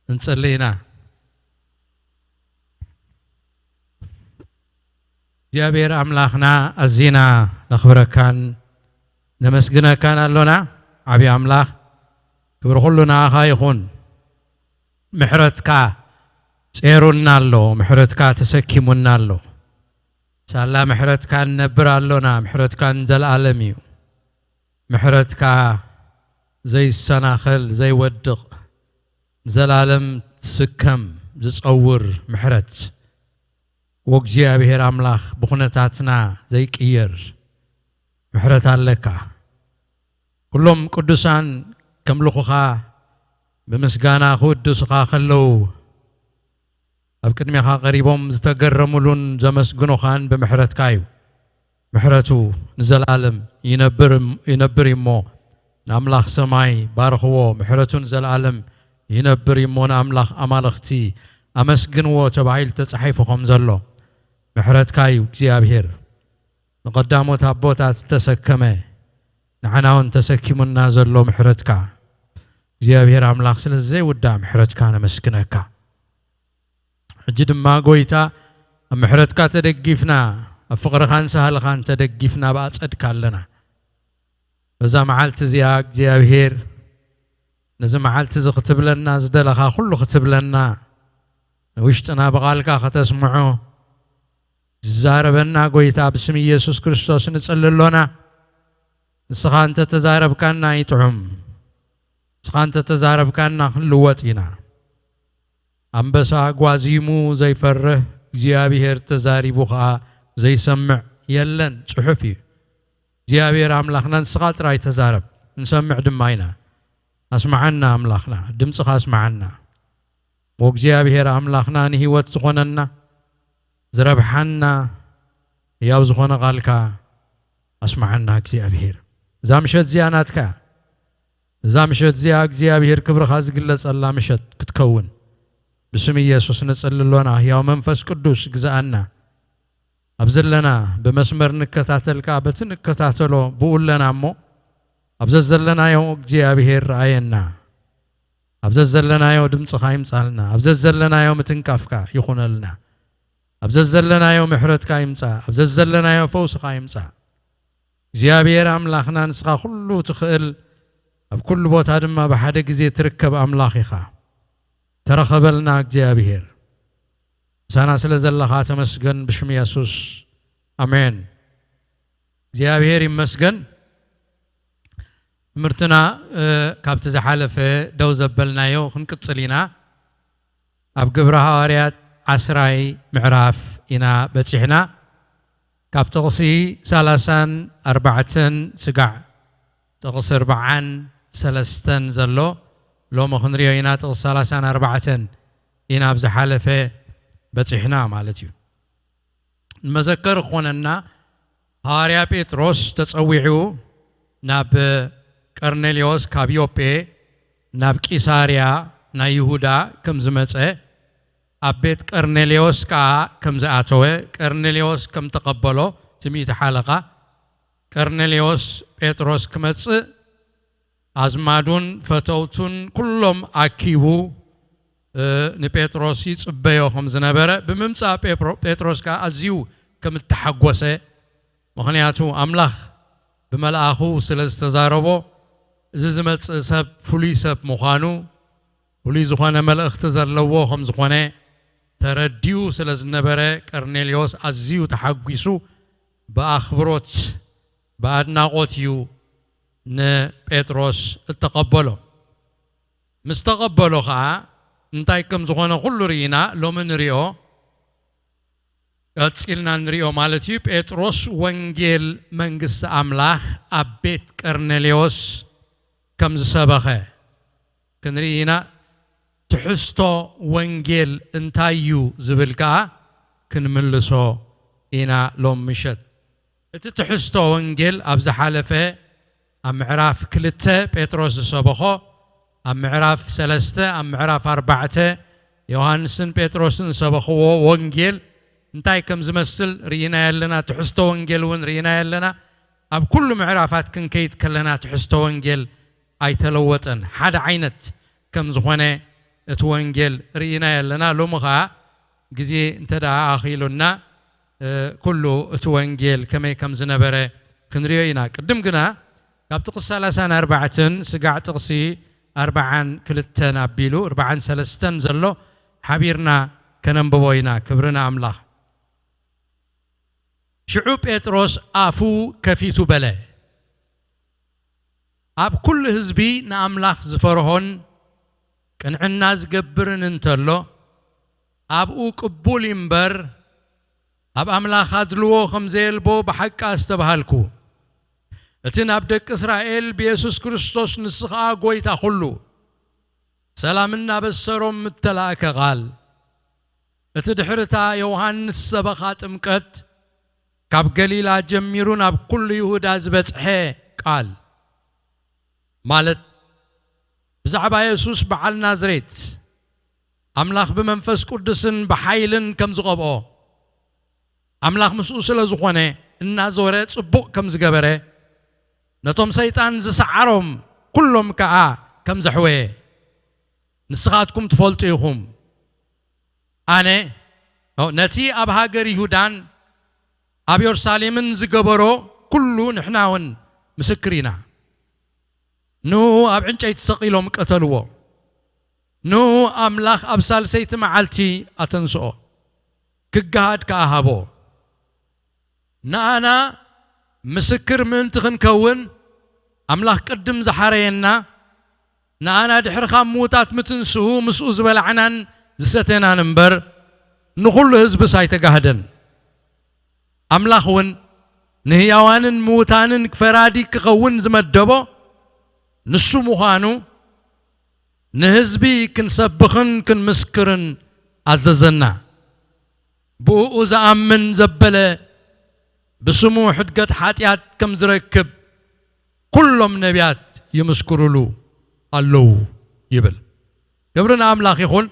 እንጽሊ ኢና። እግዚኣብሔር ኣምላኽና፣ ኣዚና ነኽብረካን ነመስግነካን ኣሎና። ዓብዪ ኣምላኽ፣ ክብሪ ኩሉ ንኣኻ ይኹን። ምሕረትካ ጼሩና ኣሎ፣ ምሕረትካ ተሰኪሙና ኣሎ። ሳላ ምሕረትካ ንነብር ኣሎና፣ ምሕረትካ ንዘለኣለም እዩ። ምሕረትካ ዘይሰናኸል፣ ዘይወድቕ፣ ንዘለኣለም ዝስከም፣ ዝጸውር ምሕረት። ወእግዚኣብሔር ኣምላኽ፣ ብኹነታትና ዘይቅየር ምሕረት ኣለካ። ኩሎም ቅዱሳን ከምልኹኻ፣ ብምስጋና ክውድሱኻ ከለዉ፣ ኣብ ቅድሜኻ ቀሪቦም ዝተገረሙሉን ዘመስግኑኻን ብምሕረትካ እዩ። ምሕረቱ ንዘለኣለም ይነብር፣ ይነብር እዩ እሞ፣ ንኣምላኽ ሰማይ ባርኽዎ። ምሕረቱ ንዘለኣለም ይነብር እዩ እሞ፣ ንኣምላኽ ኣማልኽቲ ኣመስግንዎ ተባሂሉ ተጻሒፉ ከም ዘሎ፣ ምሕረትካ እዩ እግዚኣብሔር። ንቐዳሞት ኣቦታት ዝተሰከመ፣ ንዓና እውን ተሰኪሙና ዘሎ ምሕረትካ፣ እግዚኣብሔር ኣምላኽ፣ ስለ ዘይውዳእ ምሕረትካ ነመስግነካ። ሕጂ ድማ ጎይታ፣ ኣብ ምሕረትካ ተደጊፍና፣ ኣብ ፍቕርኻን ሳህልኻን ተደጊፍና ብኣጸድካ ኣለና። በዛ መዓልቲ እዚኣ እግዚኣብሔር፣ ነዚ መዓልቲ እዚ ክትብለና ዝደለኻ ኩሉ ክትብለና፣ ንውሽጥና ብቓልካ ከተስምዖ፣ ዝዛረበና ጎይታ፣ ብስም ኢየሱስ ክርስቶስ ንጽሊ ኣሎና። ንስኻ እንተ ተዛረብካና ይጥዑም። ንስኻ እንተ ተዛረብካና ክንልወጥ ኢና። ኣንበሳ ጓዚሙ ዘይፈርህ፣ እግዚኣብሔር ተዛሪቡ ኸኣ ዘይሰምዕ የለን፣ ጽሑፍ እዩ። እግዚኣብሔር ኣምላኽና፣ ንስኻ ጥራይ ተዛረብ፣ ንሰምዕ ድማ ኢና። ኣስምዓና ኣምላኽና፣ ድምጽኻ ኣስምዓና። ወእግዚኣብሔር ኣምላኽና፣ ንህይወት ዝኾነና፣ ዝረብሓና፣ ህያው ዝኾነ ቃልካ ኣስምዓና እግዚኣብሔር። እዛ ምሸት እዚኣ ናትካ እያ። እዛ ምሸት እዚኣ እግዚኣብሔር ክብርኻ ዝግለጸላ ምሸት ክትከውን ብስም ኢየሱስ ንጽሊ ኣሎና። ህያው መንፈስ ቅዱስ ግዝኣና። ኣብ ዘለና ብመስመር ንከታተልካ፣ በቲ ንከታተሎ ብኡ ኣለና እሞ፣ ኣብ ዘዘለናዮ እግዚኣብሔር ረኣየና። ኣብ ዘዘለናዮ ድምጽኻ ይምጻልና። ኣብ ዘዘለናዮ ምትንካፍካ ይኹነልና። ኣብ ዘዘለናዮ ምሕረትካ ይምጻእ። ኣብ ዘዘለናዮ ፈውስኻ ይምጻእ። እግዚኣብሔር ኣምላኽና፣ ንስኻ ኩሉ ትኽእል፣ ኣብ ኩሉ ቦታ ድማ ብሓደ ግዜ ትርከብ ኣምላኽ ኢኻ። ተረኸበልና እግዚኣብሔር። ምሳና ስለ ዘለኻ ተመስገን፣ ብሽም የሱስ፣ ኣሜን። እግዚኣብሔር ይመስገን። ትምህርትና፣ እ፣ ካብቲ ዝሓለፈ ደው ዘበልናዮ ክንቅጽል ኢና። ኣብ ግብረ ሃዋርያት ዓስራይ ምዕራፍ ኢና በጺሕና። ካብ ጥቕሲ ሰላሳን ኣርባዕተን ስጋዕ ጥቕሲ ኣርባዓን ሰለስተን ዘሎ ሎሚ ክንሪኦ ኢና። ጥቕሲ ሰላሳን ኣርባዕተን ኢና ኣብ ዝሓለፈ በጺሕና ማለት እዩ። ንመዘከሪ ክኾነና፣ ሃዋርያ ጴጥሮስ ተጸዊዑ ናብ ቀርኔሌዎስ፣ ካብ ዮጴ ናብ ቂሳርያ ናይ ይሁዳ ከም ዝመጸ፣ ኣብ ቤት ቀርኔሌዎስ ከኣ ከም ዝኣተወ፣ ቀርኔሌዎስ ከም ተቐበሎ፣ እቲ ሚእቲ ሓለቓ፣ ቀርኔሌዎስ ጴጥሮስ ክመጽእ ኣዝማዱን ፈተውቱን ኩሎም ኣኪቡ፣ እ፣ ንጴጥሮስ ይጽበዮ ከም ዝነበረ፣ ብምምጻእ ጴጥሮ-፣ ጴጥሮስ ከኣ ኣዝዩ ከም እተሓጎሰ፣ ምኽንያቱ ኣምላኽ ብመልኣኹ ስለ ዝተዛረቦ፣ እዚ ዝመጽእ ሰብ ፍሉይ ሰብ ምዃኑ፣ ፍሉይ ዝኾነ መልእኽቲ ዘለዎ ከም ዝኾነ ተረዲኡ ስለ ዝነበረ፣ ቀርኔሌዎስ ኣዝዩ ተሓጒሱ፣ ብኣኽብሮት፣ ብኣድናቖት እዩ ንጴጥሮስ እተቐበሎ። ምስ ተቐበሎ ኸኣ እንታይ ከም ዝኾነ ኩሉ ርኢና፣ ሎሚ ንሪኦ፣ ቀጺልና ንሪኦ ማለት እዩ። ጴጥሮስ ወንጌል መንግስቲ ኣምላኽ ኣብ ቤት ቀርኔሌዎስ ከም ዝሰበኸ ክንርኢ ኢና። ትሕዝቶ ወንጌል እንታይ እዩ ዝብል ከኣ ክንምልሶ ኢና ሎም ምሸት። እቲ ትሕዝቶ ወንጌል ኣብ ዝሓለፈ ኣብ ምዕራፍ ክልተ ጴጥሮስ ዝሰበኾ፣ ኣብ ምዕራፍ ሰለስተ፣ ኣብ ምዕራፍ ኣርባዕተ ዮሃንስን ጴጥሮስን ዝሰበኽዎ ወንጌል እንታይ ከም ዝመስል ርኢናዮ ኣለና። ትሕዝቶ ወንጌል እውን ርኢናዮ ኣለና። ኣብ ኩሉ ምዕራፋት ክንከይድ ከለና ትሕዝቶ ወንጌል ኣይተለወጠን፣ ሓደ ዓይነት ከም ዝኾነ እቲ ወንጌል ርኢና ኣለና። ሎሚ ኸዓ ግዜ እንተ ደኣ ኣኺሉና፣ እ፣ ኩሉ እቲ ወንጌል ከመይ ከም ዝነበረ ክንሪኦ ኢና። ቅድም ግና ካብ ጥቕሲ ሰላሳን ኣርባዕተን ስጋዕ ጥቕሲ ኣርባዓን ክልተን ኣቢሉ ኣርባዓን ሰለስተን ዘሎ ሓቢርና ከነንብቦ ኢና። ክብሪ ንኣምላኽ። ሽዑ ጴጥሮስ ኣፉ ከፊቱ በለ፣ ኣብ ኩሉ ህዝቢ ንኣምላኽ ዝፈርሆን ቅንዕና ዝገብርን እንተሎ፣ ኣብኡ ቅቡል እዩ እምበር፣ ኣብ ኣምላኽ ኣድልዎ ከም ዘየልቦ ብሓቂ ኣስተብሃልኩ። እቲ ናብ ደቂ እስራኤል ብየሱስ ክርስቶስ ንሱ ኸኣ ጐይታ ኹሉ ሰላም እናበሰሮም እተላእከ ቓል፣ እቲ ድሕሪ እታ ዮሃንስ ሰበኻ ጥምቀት ካብ ገሊላ ጀሚሩ ናብ ኩሉ ይሁዳ ዝበጽሐ ቃል፣ ማለት ብዛዕባ የሱስ በዓል ናዝሬት፣ ኣምላኽ ብመንፈስ ቅዱስን ብሓይልን ከም ዝቐብኦ፣ ኣምላኽ ምስኡ ስለ ዝኾነ እናዞረ ጽቡቕ ከም ዝገበረ፣ ነቶም ሰይጣን ዝሰዓሮም ኩሎም ከኣ ከም ዘሕወየ ንስኻትኩም ትፈልጡ ኢኹም። ኣነ ነቲ ኣብ ሃገር ይሁዳን ኣብ የሩሳሌምን ዝገበሮ ኩሉ ንሕና እውን ምስክር ኢና። ንኡ ኣብ ዕንጨይቲ ሰቒሎም ቀተልዎ። ንኡ ኣምላኽ ኣብ ሳልሰይቲ መዓልቲ ኣተንስኦ፣ ክገሃድ ከኣ ሃቦ። ንኣና ምስክር ምእንቲ ክንከውን ኣምላኽ ቅድም ዝሓረየና፣ ንኣና ድሕሪ ካብ ምዉታት ምትንስኡ ምስኡ ዝበላዕናን ዝሰተናን እምበር፣ ንኹሉ ህዝብስ ኣይተጋህደን። ኣምላኽ እውን ንህያዋንን ምዉታንን ፈራዲ ክኸውን ዝመደቦ ንሱ ምዃኑ ንህዝቢ ክንሰብኽን ክንምስክርን ኣዘዘና። ብእኡ ዝኣምን ዘበለ ብስሙ ሕድገት ሓጢኣት ከም ዝረክብ ኩሎም ነቢያት ይምስክሩሉ ኣለዉ ይብል። ክብሪ ንኣምላኽ ይኹን።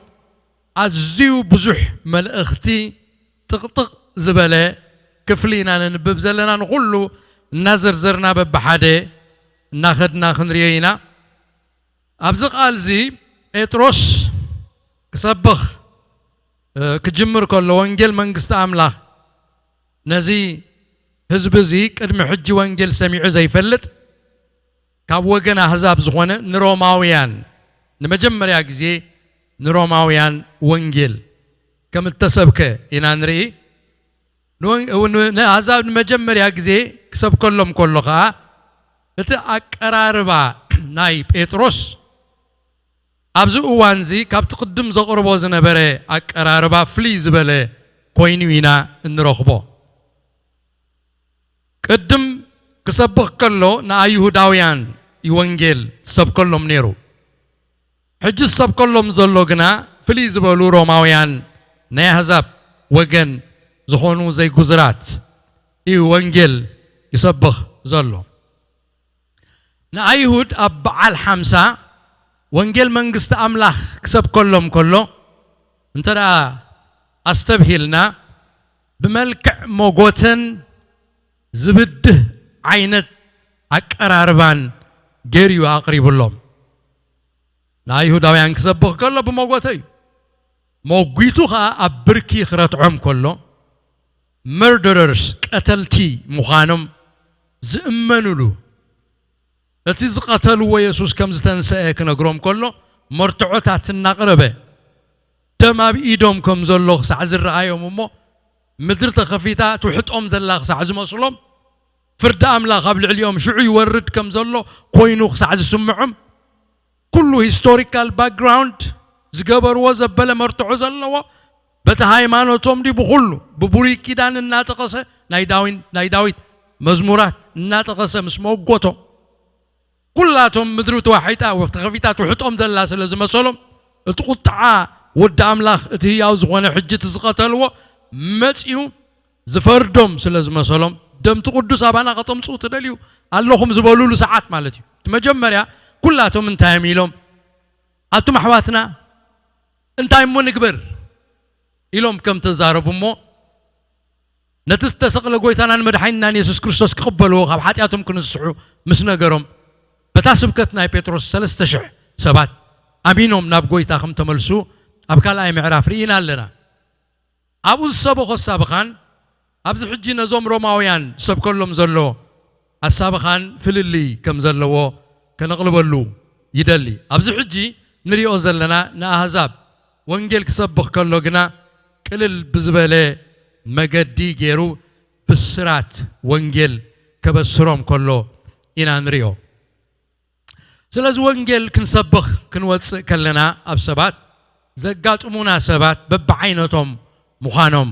ኣዝዩ ብዙሕ መልእኽቲ ጥቕጥቕ ዝበለ ክፍሊ ኢና ነንብብ ዘለና። ንኹሉ እናዘርዘርና በብሓደ እናኸድና ክንሪኦ ኢና። ኣብዚ ቃል እዚ ጴጥሮስ ክሰብኽ፣ እ፣ ክጅምር ከሎ፣ ወንጌል መንግስቲ ኣምላኽ ነዚ ህዝቢ እዚ ቅድሚ ሕጂ ወንጌል ሰሚዑ ዘይፈልጥ፣ ካብ ወገን ኣህዛብ ዝኾነ ንሮማውያን፣ ንመጀመርያ ግዜ ንሮማውያን ወንጌል ከም እተሰብከ ኢና ንርኢ። ንወን-፣ ን-፣ ንኣህዛብ ንመጀመርያ ግዜ ክሰብከሎም ከሎ ኸኣ፣ እቲ ኣቀራርባ ናይ ጴጥሮስ ኣብዚ እዋን እዚ ካብቲ ቅድም ዘቕርቦ ዝነበረ ኣቀራርባ ፍልይ ዝበለ ኮይኑ ኢና እንረኽቦ። ቅድም ክሰብኽ ከሎ ንኣይሁዳውያን እዩ ወንጌል ዝሰብከሎም ነይሩ። ሕጂ ዝሰብከሎም ዘሎ ግና ፍልይ ዝበሉ ሮማውያን ናይ ኣህዛብ ወገን ዝኾኑ ዘይጉዙራት እዩ ወንጌል ይሰብኽ ዘሎ። ንኣይሁድ ኣብ በዓል ሓምሳ ወንጌል መንግስቲ ኣምላኽ ክሰብከሎም ከሎ፣ እንተ ደኣ ኣስተብሂልና፣ ብመልክዕ መጎተን ዝብድህ ዓይነት ኣቀራርባን ገይሩ እዩ ኣቕሪብሎም። ንኣይሁዳውያን ክሰብኽ ከሎ ብመጎተ እዩ። መጒቱ ኸኣ ኣብ ብርኪ ክረትዖም ከሎ፣ መርደረርስ፣ ቀተልቲ ምዃኖም ዝእመኑሉ፣ እቲ ዝቐተልዎ የሱስ ከም ዝተንሰአ ክነግሮም ከሎ፣ መርትዖታት እናቕረበ፣ ደም ኣብ ኢዶም ከም ዘሎ ክሳዕ ዝረኣዮም እሞ፣ ምድሪ ተኸፊታ ትውሕጦም ዘላ ክሳዕ ዝመስሎም፣ ፍርዲ ኣምላኽ ኣብ ልዕሊኦም ሽዑ ይወርድ ከም ዘሎ ኮይኑ ክሳዕ ዝስምዖም፣ ኩሉ ሂስቶሪካል ባክግራውንድ ዝገበርዎ ዘበለ መርትዖ ዘለዎ፣ በቲ ሃይማኖቶም ድዩ ብኹሉ፣ ብብሉይ ኪዳን እናጠቐሰ፣ ናይ ዳዊን-፣ ናይ ዳዊት መዝሙራት እናጠቐሰ ምስ መጎቶም፣ ኩላቶም ምድሪ ተዋሒጣ ተኸፊታ ትውሕጦም ዘላ ስለ ዝመሰሎም፣ እቲ ቁጥዓ ወዲ ኣምላኽ፣ እቲ ህያው ዝኾነ፣ ሕጂ እቲ ዝቐተልዎ መጺኡ ዝፈርዶም ስለ ዝመሰሎም፣ ደምቲ ቅዱስ ኣባና ከተምጽኡ ትደልዩ ኣለኹም ዝበሉሉ ሰዓት ማለት እዩ። እቲ መጀመርያ ኩላቶም እንታይ እዮም ኢሎም? ኣቱም ኣሕዋትና፣ እንታይ እሞ ንግበር? ኢሎም ከም ተዛረቡ እሞ፣ ነቲ ዝተሰቕለ ጎይታናን መድሓኒናን የሱስ ክርስቶስ ክቕበልዎ፣ ካብ ሓጢኣቶም ክንስሑ ምስ ነገሮም፣ በታ ስብከት ናይ ጴጥሮስ ሰለስተ ሽሕ ሰባት ኣሚኖም ናብ ጎይታ ከም ተመልሱ ኣብ ካልኣይ ምዕራፍ ርኢና ኣለና። ኣብኡ ዝሰበኾ ኣሳብኻን ኣብዚ ሕጂ ነዞም ሮማውያን ዝሰብከሎም ዘሎ ኣሳብኻን ፍልልይ ከም ዘለዎ ከነቕልበሉ ይደሊ። ኣብዚ ሕጂ ንሪኦ ዘለና ንኣህዛብ ወንጌል ክሰብኽ ከሎ ግና ቅልል ብዝበለ መገዲ ገይሩ ብስራት ወንጌል ከበስሮም ከሎ ኢና ንሪኦ። ስለዚ ወንጌል ክንሰብኽ ክንወፅእ ከለና ኣብ ሰባት ዘጋጥሙና ሰባት በብዓይነቶም ምዃኖም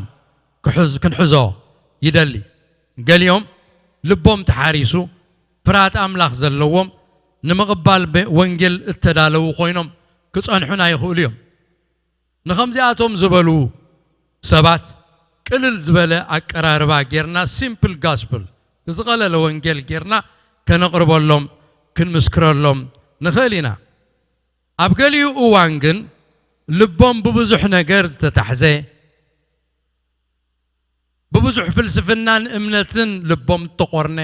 ክንሕዞ ይደሊ። ገሊኦም ልቦም ተሓሪሱ ፍርሃት ኣምላኽ ዘለዎም ንምቕባል ወንጌል እተዳለዉ ኮይኖም ክጸንሑና ይኽእሉ እዮም። ንኸምዚኣቶም ዝበሉ ሰባት ቅልል ዝበለ ኣቀራርባ ጌርና፣ ሲምፕል ጋስፕል፣ ዝቐለለ ወንጌል ጌርና ከነቕርበሎም ክንምስክረሎም ንኽእል ኢና። ኣብ ገሊኡ እዋን ግን ልቦም ብብዙሕ ነገር ዝተታሕዘ፣ ብብዙሕ ፍልስፍናን እምነትን ልቦም እተቖርነ፣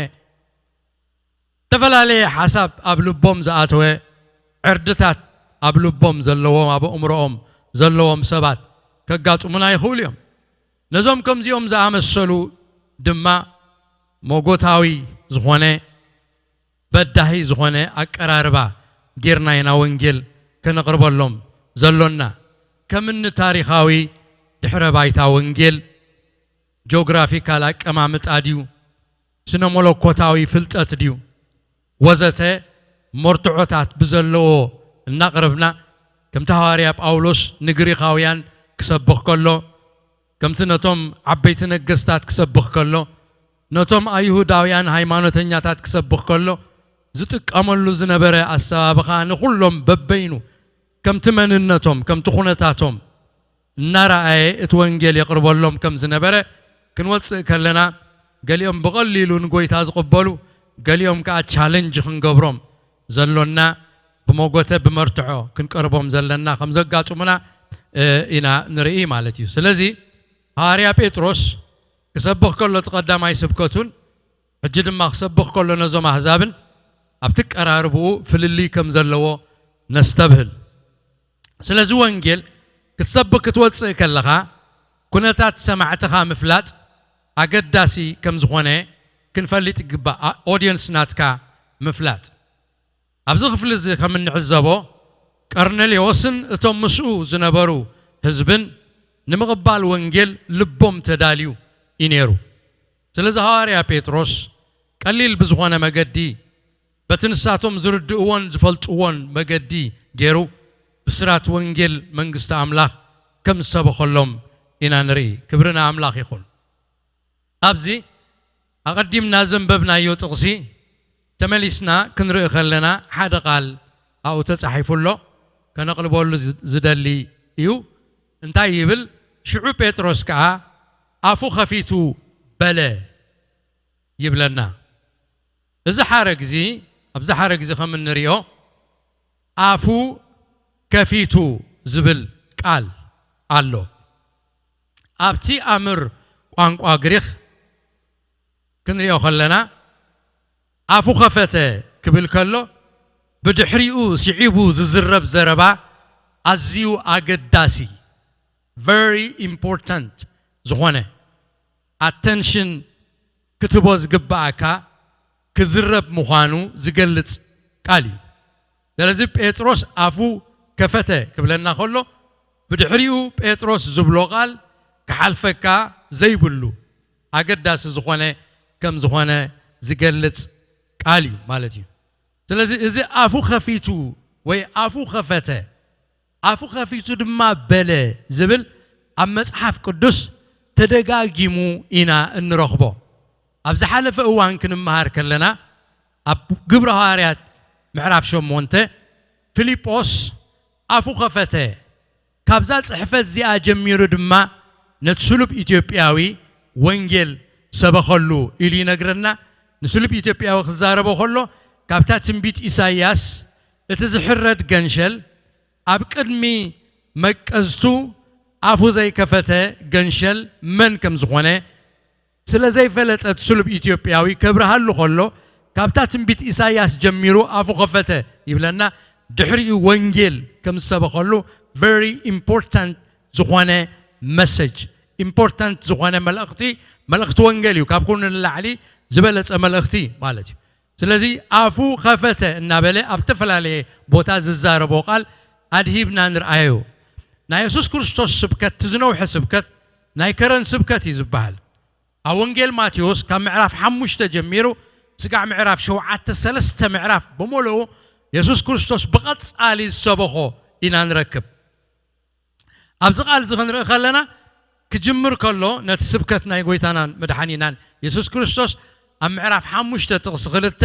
ዝተፈላለየ ሓሳብ ኣብ ልቦም ዝኣተወ፣ ዕርድታት ኣብ ልቦም ዘለዎም፣ ኣብ ኣእምሮኦም ዘለዎም ሰባት ከጋጥሙና ይኽእሉ እዮም። ነዞም ከምዚኦም ዝኣመሰሉ ድማ መጎታዊ ዝኾነ፣ በዳሂ ዝኾነ ኣቀራርባ ጌርና ኢና ወንጌል ከነቕርበሎም ዘሎና። ከምኒ ታሪኻዊ ድሕረ ባይታ ወንጌል፣ ጂኦግራፊካል ኣቀማምጣ ድዩ፣ ስነ መለኮታዊ ፍልጠት ድዩ፣ ወዘተ መርትዖታት ብዘለዎ እናቕረብና፣ ከምቲ ሃዋርያ ጳውሎስ ንግሪኻውያን ክሰብኽ ከሎ፣ ከምቲ ነቶም ዓበይቲ ነገስታት ክሰብኽ ከሎ፣ ነቶም ኣይሁዳውያን ሃይማኖተኛታት ክሰብኽ ከሎ ዝጥቀመሉ ዝነበረ ኣሰባብኻ፣ ንኹሎም በበይኑ ከምቲ መንነቶም፣ ከምቲ ኩነታቶም እናረኣየ እቲ ወንጌል የቕርበሎም ከም ዝነበረ ክንወጽእ ከለና፣ ገሊኦም ብቐሊሉ ንጎይታ ዝቕበሉ፣ ገሊኦም ከኣ ቻለንጅ ክንገብሮም ዘሎና፣ ብመጎተ ብመርትዖ ክንቀርቦም ዘለና ከም ዘጋጥሙና፣ እ፣ ኢና ንርኢ ማለት እዩ። ስለዚ ሃዋርያ ጴጥሮስ ክሰብኽ ከሎ እቲ ቀዳማይ ስብከቱን ሕጂ ድማ ክሰብኽ ከሎ ነዞም ኣህዛብን ኣብቲ ቀራርብኡ ፍልልይ ከም ዘለዎ ነስተብህል። ስለዚ ወንጌል ክትሰብኽ ክትወጽእ ከለኻ ኩነታት ሰማዕትኻ ምፍላጥ ኣገዳሲ ከም ዝኾነ ክንፈልጥ ይግባእ። ኣ-፣ ኦድየንስ ናትካ ምፍላጥ። ኣብዚ ክፍሊ እዚ ከም እንዕዘቦ ቀርኔሌዎስን እቶም ምስኡ ዝነበሩ ህዝብን ንምቕባል ወንጌል ልቦም ተዳልዩ እዩ ነይሩ። ስለዚ ሃዋርያ ጴጥሮስ ቀሊል ብዝኾነ መገዲ፣ በቲ ንሳቶም ዝርድእዎን ዝፈልጥዎን መገዲ ገይሩ ብስራት ወንጌል መንግስቲ ኣምላኽ ከም ዝሰበኸሎም ኢና ንርኢ። ክብሪ ንኣምላኽ ይኹን። ኣብዚ ኣቐዲምና ዘንበብናዮ ጥቕሲ ተመሊስና ክንርኢ ከለና ሓደ ቃል ኣብኡ ተጻሒፉ ኣሎ፣ ከነቕልበሉ ዝ-፣ ዝደሊ እዩ። እንታይ ይብል? ሽዑ ጴጥሮስ ከኣ ኣፉ ኸፊቱ በለ ይብለና። እዚ ሓረግ እዚ፣ ኣብዚ ሓረግ እዚ ከም እንሪኦ ኣፉ ከፊቱ ዝብል ቃል ኣሎ። ኣብቲ ኣምር ቋንቋ ግሪኽ ክንሪኦ ከለና ኣፉ ኸፈተ ክብል ከሎ ብድሕሪኡ ስዒቡ ዝዝረብ ዘረባ ኣዝዩ ኣገዳሲ፣ very important ዝኾነ ኣተንሽን ክትቦ ዝግብኣካ ክዝረብ ምዃኑ ዝገልጽ ቃል እዩ። ስለዚ ጴጥሮስ ኣፉ ከፈተ ክብለና ከሎ ብድሕሪኡ ጴጥሮስ ዝብሎ ቃል ክሓልፈካ ዘይብሉ ኣገዳሲ ዝኾነ ከም ዝኾነ ዝገልጽ ቃል እዩ ማለት እዩ። ስለዚ እዚ ኣፉ ከፊቱ ወይ ኣፉ ከፈተ፣ ኣፉ ከፊቱ ድማ በለ ዝብል ኣብ መጽሓፍ ቅዱስ ተደጋጊሙ ኢና እንረኽቦ። ኣብ ዝሓለፈ እዋን ክንመሃር ከለና ኣብ ግብረ ሃዋርያት ምዕራፍ ሸሞንተ ፊልጶስ ኣፉ ከፈተ፣ ካብዛ ጽሕፈት እዚኣ ጀሚሩ ድማ ነቲ ስሉብ ኢትዮጵያዊ ወንጌል ሰበኸሉ ኢሉ ይነግረና። ንስሉብ ኢትዮጵያዊ ክዛረቦ ከሎ ካብታ ትንቢት ኢሳይያስ እቲ ዝሕረድ ገንሸል ኣብ ቅድሚ መቀዝቱ ኣፉ ዘይከፈተ ገንሸል መን ከም ዝኾነ ስለ ዘይፈለጠ እቲ ስሉብ ኢትዮጵያዊ ከብርሃሉ ከሎ ካብታ ትንቢት ኢሳይያስ ጀሚሩ ኣፉ ከፈተ ይብለና። ድሕሪኡ ወንጌል ከም ዝሰበኸሉ very important ዝኾነ message፣ important ዝኾነ መልእኽቲ፣ መልእኽቲ ወንጌል እዩ። ካብ ኩሉ ንላዕሊ ዝበለጸ መልእኽቲ ማለት እዩ። ስለዚ ኣፉ ኸፈተ እናበለ ኣብ ዝተፈላለየ ቦታ ዝዛረቦ ቃል ኣድሂብና ንርኣዮ። ናይ የሱስ ክርስቶስ ስብከት፣ እቲ ዝነውሐ ስብከት ናይ ከረን ስብከት እዩ ዝበሃል። ኣብ ወንጌል ማቴዎስ ካብ ምዕራፍ ሓሙሽተ ጀሚሩ ስጋዕ ምዕራፍ ሸውዓተ፣ ሰለስተ ምዕራፍ ብምሉኡ የሱስ ክርስቶስ ብቐጻሊ ዝሰበኾ ኢና ንረክብ። ኣብዚ ቃል እዚ ክንርኢ ከለና፣ ክጅምር ከሎ ነቲ ስብከት ናይ ጎይታናን መድሓኒናን የሱስ ክርስቶስ ኣብ ምዕራፍ ሓሙሽተ ጥቕሲ ክልተ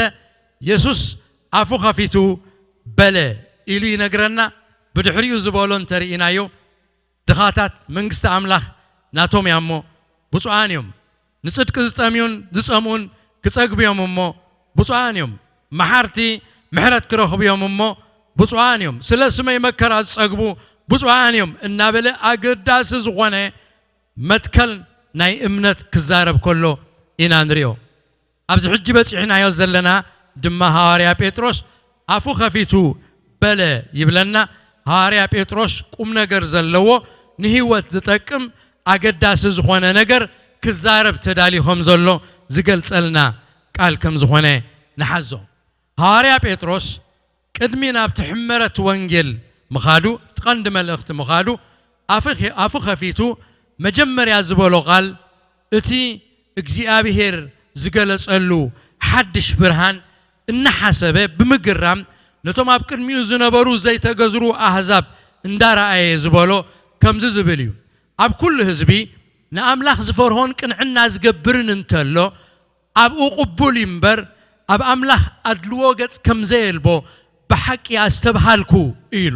የሱስ ኣፉ ኸፊቱ በለ ኢሉ ይነግረና። ብድሕሪኡ ዝበሎ እንተርኢናዮ፣ ድኻታት መንግስቲ ኣምላኽ ናቶም እያ እሞ ብፁዓን እዮም። ንጽድቂ ዝጠምዩን ዝጸምኡን ክጸግቡ እዮም እሞ ብፁዓን እዮም። መሓርቲ ምሕረት ክረኽቡ እዮም እሞ ብፁዓን እዮም። ስለ ስመይ መከራ ዝጸግቡ ብፁዓን እዮም እናበለ ኣገዳሲ ዝኾነ መትከል ናይ እምነት ክዛረብ ከሎ ኢና ንሪኦ። ኣብዚ ሕጂ በጺሕናዮ ዘለና ድማ ሃዋርያ ጴጥሮስ ኣፉ ከፊቱ በለ ይብለና። ሃዋርያ ጴጥሮስ ቁም ነገር ዘለዎ፣ ንህይወት ዝጠቅም ኣገዳሲ ዝኾነ ነገር ክዛረብ ተዳልዩ ከም ዘሎ ዝገልጸልና ቃል ከም ዝኾነ ንሓዞ። ሃዋርያ ጴጥሮስ ቅድሚ ናብቲ ሕመረት ወንጌል ምኻዱ፣ እቲ ቀንዲ መልእኽቲ ምኻዱ፣ ኣፉ ኸ-፣ ኣፉ ከፊቱ መጀመርያ ዝበሎ ቃል፣ እቲ እግዚኣብሔር ዝገለጸሉ ሓድሽ ብርሃን እናሓሰበ ብምግራም፣ ነቶም ኣብ ቅድሚኡ ዝነበሩ ዘይተገዝሩ ኣህዛብ እንዳረኣየ ዝበሎ ከምዚ ዝብል እዩ። ኣብ ኩሉ ህዝቢ ንኣምላኽ ዝፈርሆን ቅንዕና ዝገብርን እንተሎ፣ ኣብኡ ቅቡል እዩ እምበር፣ ኣብ ኣምላኽ ኣድልዎ ገጽ ከም ዘየልቦ ብሓቂ ኣስተብሃልኩ ኢሉ።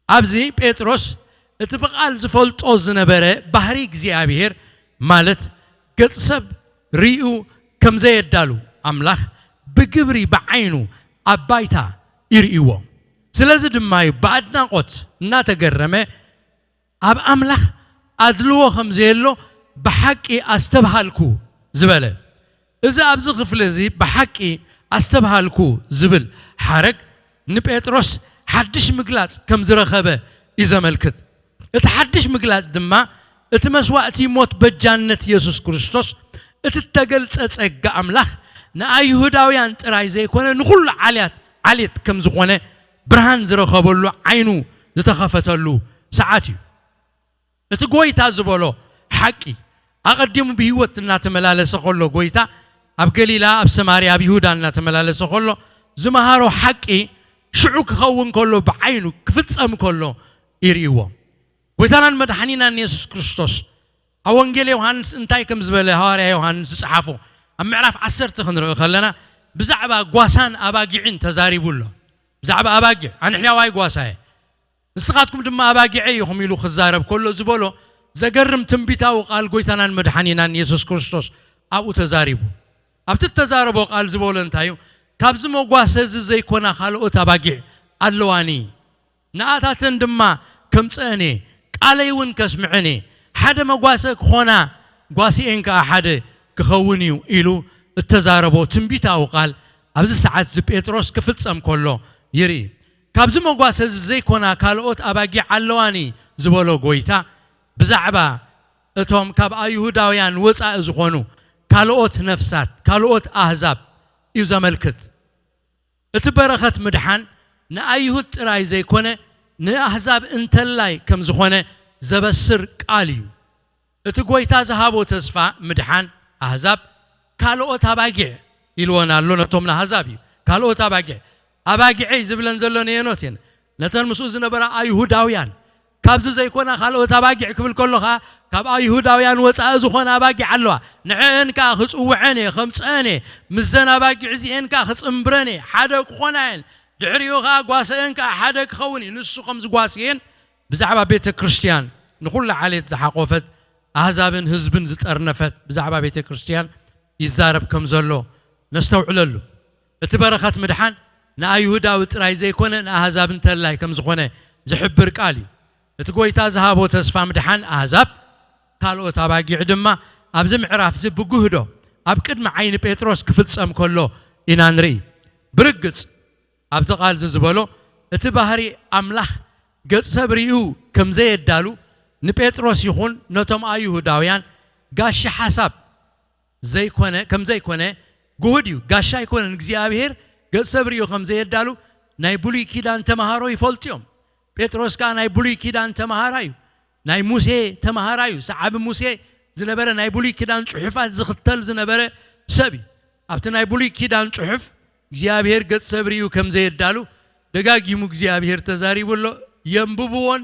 ኣብዚ ጴጥሮስ እቲ ብቓል ዝፈልጦ ዝነበረ ባህሪ እግዚኣብሔር፣ ማለት ገጽ ሰብ ርእዩ ከም ዘየዳሉ፣ ኣምላኽ ብግብሪ ብዓይኑ ኣብ ባይታ ይርእይዎ። ስለዚ ድማ እዩ ብኣድናቖት እናተገረመ፣ ኣብ ኣምላኽ ኣድልዎ ከም ዘየሎ ብሓቂ ኣስተብሃልኩ ዝበለ። እዚ ኣብዚ ክፍሊ እዚ ብሓቂ ኣስተብሃልኩ ዝብል ሓረግ ንጴጥሮስ ሓድሽ ምግላጽ ከም ዝረኸበ እዩ ዘመልክት። እቲ ሓድሽ ምግላጽ ድማ እቲ መስዋእቲ ሞት በጃነት የሱስ ክርስቶስ፣ እቲ እተገልጸ ጸጋ ኣምላኽ ንኣይሁዳውያን ጥራይ ዘይኮነ ንኹሉ ዓልያት፣ ዓሌት ከም ዝኾነ ብርሃን ዝረኸበሉ ዓይኑ ዝተኸፈተሉ ሰዓት እዩ። እቲ ጎይታ ዝበሎ ሓቂ፣ ኣቐዲሙ ብህይወት እናተመላለሰ ከሎ፣ ጎይታ ኣብ ገሊላ፣ ኣብ ሰማርያ፣ ኣብ ይሁዳ እናተመላለሰ ከሎ ዝመሃሮ ሓቂ ሽዑ ክኸውን ከሎ፣ ብዓይኑ ክፍጸም ከሎ ይርእይዎ። ጎይታናን መድሓኒናን የሱስ ክርስቶስ ኣብ ወንጌል ዮሃንስ እንታይ ከም ዝበለ ሃዋርያ ዮሃንስ ዝጸሓፎ፣ ኣብ ምዕራፍ ዓሰርተ ክንርኢ ከለና፣ ብዛዕባ ጓሳን ኣባጊዕን ተዛሪቡ ኣሎ። ብዛዕባ ኣባጊዕ፣ ኣነ ሕያዋይ ጓሳ እየ፣ ንስኻትኩም ድማ ኣባጊዐይ ኢኹም ኢሉ ክዛረብ ከሎ ዝበሎ ዘገርም ትንቢታዊ ቃል ጎይታናን መድሓኒናን የሱስ ክርስቶስ ኣብኡ ተዛሪቡ። ኣብቲ እተዛረቦ ቃል ዝበሎ እንታይ እዩ? ካብዚ መጓሰ እዚ ዘይኮና ካልኦት ኣባጊዕ ኣለዋኒ፣ ንኣታተን ድማ ከምጽአን እየ፣ ቃለይ እውን ከስምዐን እየ። ሓደ መጓሰ ክኾና፣ ጓስኤን ከኣ ሓደ ክኸውን እዩ ኢሉ እተዛረቦ ትንቢታዊ ቃል ኣብዚ ሰዓት እዚ ጴጥሮስ ክፍጸም ከሎ ይርኢ። ካብዚ መጓሰ እዚ ዘይኮና ካልኦት ኣባጊዕ ኣለዋኒ ዝበሎ ጎይታ፣ ብዛዕባ እቶም ካብ ኣይሁዳውያን ወጻኢ ዝኾኑ ካልኦት ነፍሳት፣ ካልኦት ኣህዛብ እዩ ዘመልክት። እቲ በረኸት ምድሓን ንኣይሁድ ጥራይ ዘይኮነ፣ ንኣህዛብ እንተላይ ከም ዝኾነ ዘበስር ቃል እዩ። እቲ ጎይታ ዝሃቦ ተስፋ ምድሓን ኣህዛብ ካልኦት ኣባጊዕ ኢልወን ኣሎ፣ ነቶም ንኣህዛብ እዩ። ካልኦት ኣባጊዕ፣ ኣባጊዐይ ዝብለን ዘሎ ነየኖት እየን? ነተን ምስኡ ዝነበራ ኣይሁዳውያን። ካብዚ ዘይኮና ካልኦት ኣባጊዕ ክብል ከሎ ኸኣ፣ ካብ ኣይሁዳውያን ወጻኢ ዝኾና ኣባጊዕ ኣለዋ። ንዕአን ከኣ ክጽውዐን እየ፣ ከምጽአን እየ፣ ምስዘን ኣባጊዕ እዚኤን ከኣ ክጽንብረን እየ፣ ሓደ ክኾና እየን። ድሕሪኡ ኸኣ ጓሰአን ከኣ ሓደ ክኸውን እዩ። ንሱ ከም ዝጓስየን፣ ብዛዕባ ቤተ ክርስትያን፣ ንኹላ ዓሌት ዝሓቖፈት፣ ኣህዛብን ህዝብን ዝጠርነፈት ብዛዕባ ቤተ ክርስትያን ይዛረብ ከም ዘሎ ነስተውዕለሉ። እቲ በረኸት ምድሓን ንኣይሁዳዊ ጥራይ ዘይኮነ፣ ንኣህዛብ እንተላይ ከም ዝኾነ ዝሕብር ቃል እዩ። እቲ ጎይታ ዝሃቦ ተስፋ ምድሓን ኣህዛብ፣ ካልኦት ኣባጊዕ ድማ ኣብዚ ምዕራፍ እዚ ብጉህዶ ኣብ ቅድሚ ዓይኒ ጴጥሮስ ክፍጸም ከሎ ኢና ንርኢ። ብርግጽ፣ ኣብዚ ቃል እዚ ዝበሎ እቲ ባህሪ ኣምላኽ ገጽ ሰብ ርእዩ ከም ዘየዳሉ ንጴጥሮስ ይኹን ነቶም ኣይሁዳውያን ጋሻ ሓሳብ ዘይኮነ፣ ከም ዘይኮነ ግሁድ እዩ። ጋሻ ኣይኮነን። እግዚኣብሔር ገጽ ሰብ ርእዩ ከም ዘየዳሉ ናይ ብሉይ ኪዳን ተምሃሮ ይፈልጡ እዮም። ጴጥሮስ ከኣ ናይ ብሉይ ኪዳን ተምሃራይ እዩ። ናይ ሙሴ ተምሃራይ እዩ። ሰዓቢ ሙሴ ዝነበረ፣ ናይ ብሉይ ኪዳን ጽሑፋት ዝኽተል ዝነበረ ሰብ እዩ። ኣብቲ ናይ ብሉይ ኪዳን ጽሑፍ እግዚኣብሔር ገጽ ሰብ ርእዩ ከም ዘየዳሉ ደጋጊሙ እግዚኣብሔር ተዛሪቡ ኣሎ። የንብብዎን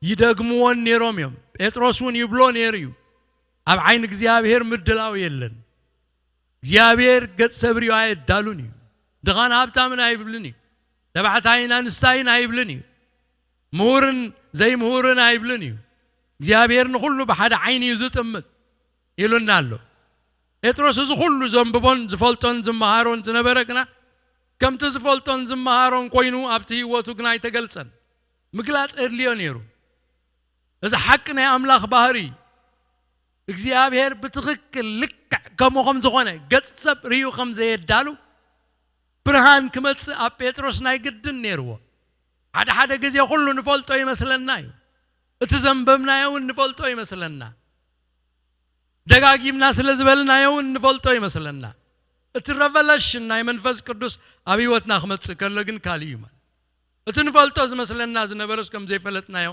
ይደግምዎን ነይሮም እዮም። ጴጥሮስ እውን ይብሎ ነይሩ እዩ። ኣብ ዓይኒ እግዚኣብሔር ምድላው የለን። እግዚኣብሔር ገጽ ሰብ ርእዩ ኣየዳሉን እዩ። ድኻን ሃብታምን ኣይብልን እዩ። ተባዕታይን ኣንስታይን ኣይብልን እዩ። ምሁርን ዘይምሁርን ኣይብልን እዩ። እግዚኣብሔር ንኹሉ ብሓደ ዓይኒ እዩ ዝጥምት ኢሉና ኣሎ። ጴጥሮስ እዚ ኩሉ ዘንብቦን ዝፈልጦን ዝመሃሮን ዝነበረ ግና ከምቲ ዝፈልጦን ዝመሃሮን ኮይኑ ኣብቲ ህይወቱ ግና ኣይተገልጸን። ምግላጽ የድልዮ ነይሩ። እዚ ሓቂ ናይ ኣምላኽ ባህሪ እዩ። እግዚኣብሔር ብትኽክል ልክዕ ከምኡ ከም ዝኾነ ገጽ ሰብ ርእዩ ከም ዘየዳሉ ብርሃን ክመጽእ ኣብ ጴጥሮስ ናይ ግድን ነይርዎ። ሓደ ሓደ ግዜ ኩሉ ንፈልጦ ይመስለና እዩ። እቲ ዘንበብናዮ እውን ንፈልጦ ይመስለና። ደጋጊምና ስለ ዝበልናዮ እውን ንፈልጦ ይመስለና። እቲ ረቨለሽን ናይ መንፈስ ቅዱስ ኣብ ህይወትና ክመጽእ ከሎ ግን ካልእ እዩ ማለት። እቲ ንፈልጦ ዝመስለና ዝነበረስ ከም ዘይፈለጥናዮ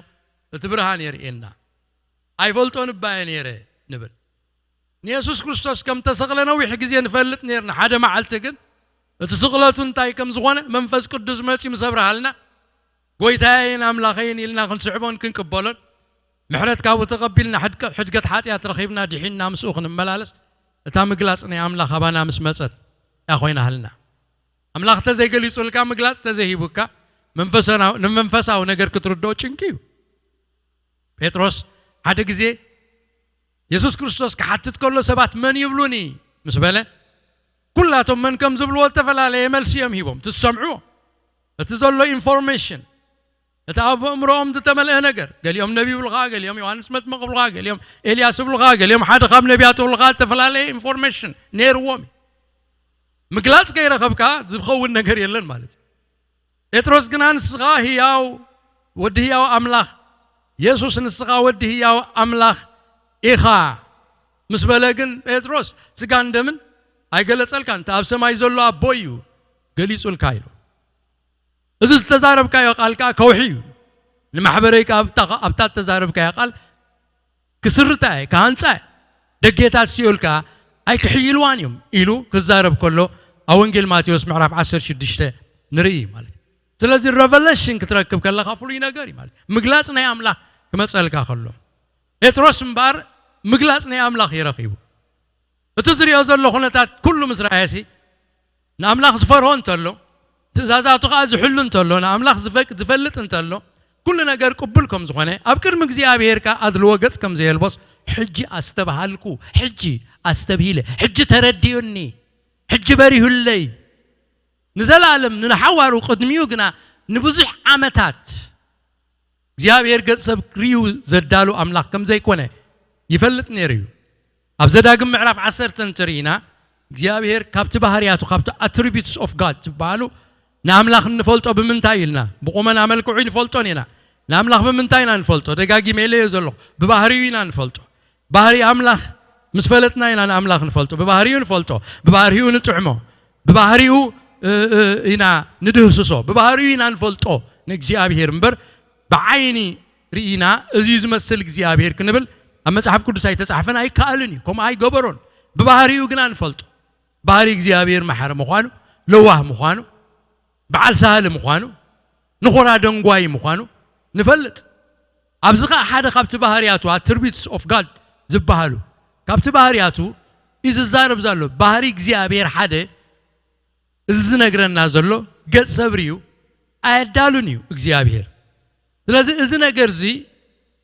እቲ ብርሃን የርእየና። ኣይፈልጦን እባየ ነይረ ንብል። ንየሱስ ክርስቶስ ከም ተሰቕለ ነዊሕ ግዜ ንፈልጥ ነይርና። ሓደ መዓልቲ ግን እቲ ስቕለቱ እንታይ ከም ዝኾነ መንፈስ ቅዱስ መጺኡ ምስ ኣብርሃልና፣ ጎይታየይን ኣምላኸይን ኢልና ክንስዕቦን ክንቅበሎን፣ ምሕረት ካብኡ ተቐቢልና፣ ሕድቀ-፣ ሕድገት ሓጢኣት ረኺብና፣ ድሒንና ምስኡ ክንመላለስ፣ እታ ምግላጽ ናይ ኣምላኽ ኣባና ምስ መጸት እያ ኮይናሃልና። ኣምላኽ ተዘይገሊጹልካ፣ ምግላጽ ተዘይሂቡካ፣ መንፈሰናዊ-፣ ንመንፈሳዊ ነገር ክትርድኦ ጭንቂ እዩ። ጴጥሮስ ሓደ ግዜ የሱስ ክርስቶስ ክሓትት ከሎ ሰባት መን ይብሉኒ ምስ በለ፣ ኩላቶም መን ከም ዝብልዎ ዝተፈላለየ መልሲ እዮም ሂቦም። ትሰምዕዎ፣ እቲ ዘሎ ኢንፎርሜሽን፣ እቲ ኣብ ኣእምሮኦም ዝተመልአ ነገር፣ ገሊኦም ነቢ ይብሉኻ፣ ገሊኦም ዮሃንስ መጥምቕ ይብሉኻ፣ ገሊኦም ኤልያስ ይብሉኻ፣ ገሊኦም ሓደ ካብ ነቢያት ይብሉኻ፣ ዝተፈላለየ ኢንፎርሜሽን ነይርዎም እዩ። ምግላጽ ከይረኸብካ ዝኸውን ነገር የለን ማለት እዩ። ጴጥሮስ ግና ንስኻ ህያው ወዲ ህያው ኣምላኽ፣ የሱስ ንስኻ ወዲ ህያው ኣምላኽ ኢኻ ምስ በለ ግን ጴጥሮስ ስጋን ደምን ኣይገለጸልካን፣ እቲ ኣብ ሰማይ ዘሎ ኣቦ እዩ ገሊጹልካ ኢሉ። እዚ ዝተዛረብካዮ ቃል ከኣ ከውሒ እዩ። ንማሕበረይ ከኣ ኣብታ፣ ኣብታ እተዛረብካያ ቃል ክስርታ እየ፣ ክሃንጻ እየ፣ ደጌታት ሲኦል ከኣ ኣይክሕይልዋን እዮም ኢሉ ክዛረብ ከሎ ኣብ ወንጌል ማቴዎስ ምዕራፍ ዓሰርተ ሽዱሽተ ንርኢ ማለት እዩ። ስለዚ ረቨለሽን ክትረክብ ከለኻ ፍሉይ ነገር እዩ ማለት እዩ። ምግላጽ ናይ ኣምላኽ ክመጸልካ ከሎ ጴጥሮስ እምበኣር ምግላጽ ናይ ኣምላኽ እዩ ረኺቡ። እቲ ዝሪኦ ዘሎ ኩነታት ኩሉ ምስ ረኣየሲ ንኣምላኽ ዝፈርሆ እንተሎ፣ ትእዛዛቱ ከኣ ዝሕሉ እንተሎ፣ ንኣምላኽ ዝፈቅ-፣ ዝፈልጥ እንተሎ፣ ኩሉ ነገር ቅቡል ከም ዝኾነ፣ ኣብ ቅድሚ እግዚኣብሔር ከኣ ኣድልዎ ገጽ ከም ዘየልቦስ፣ ሕጂ ኣስተብሃልኩ፣ ሕጂ ኣስተብሂለ፣ ሕጂ ተረዲኡኒ፣ ሕጂ በሪሁለይ። ንዘለኣለም ንሓዋሩ ቅድሚኡ ግና ንብዙሕ ዓመታት እግዚኣብሔር ገጽ ሰብ ርእዩ ዘዳሉ ኣምላኽ ከም ዘይኮነ ይፈልጥ ነይሩ እዩ። ኣብ ዘዳግም ምዕራፍ ዓሰርተ እንተርኢና፣ እግዚኣብሔር ካብቲ ባህርያቱ፣ ካብቲ ኣትሪቢዩትስ ኦፍ ጋድ ዝበሃሉ ንኣምላኽ እንፈልጦ ብምንታይ ኢልና? ብቁመና መልክዑ ንፈልጦን ኢና። ንኣምላኽ ብምንታይ ኢና ንፈልጦ? ደጋጊመ ኢለዮ ዘለኹ፣ ብባህሪኡ ኢና ንፈልጦ። ባህሪ ኣምላኽ ምስ ፈለጥና ኢና ንኣምላኽ ንፈልጦ። ብባህሪኡ ንፈልጦ፣ ብባህሪኡ ንጥዕሞ፣ ብባህሪኡ፣ እ፣ እ፣ ኢና ንድህስሶ፣ ብባህሪኡ ኢና ንፈልጦ ንእግዚኣብሔር እምበር ብዓይኒ ርኢና እዚ እዩ ዝመስል እግዚኣብሔር ክንብል ኣብ መጽሓፍ ቅዱስ ኣይተጻሕፈን ኣይከኣልን እዩ። ከምኡ ኣይገበሮን። ብባህሪኡ ግና ንፈልጦ። ባህሪ እግዚኣብሔር መሓሪ ምዃኑ፣ ለዋህ ምዃኑ፣ በዓል ሳህሊ ምዃኑ፣ ንኾራ ደንጓይ ምዃኑ ንፈልጥ። ኣብዚ ኸኣ ሓደ ካብቲ ባህርያቱ፣ ኣትሪቢዩትስ ኦፍ ጋድ ዝበሃሉ፣ ካብቲ ባህርያቱ እዩ ዝዛረብ ዘሎ። ባህሪ እግዚኣብሔር ሓደ፣ እዚ ዝነግረና ዘሎ ገጽ ሰብ ርእዩ ኣየዳሉን እዩ እግዚኣብሔር። ስለዚ እዚ ነገር እዚ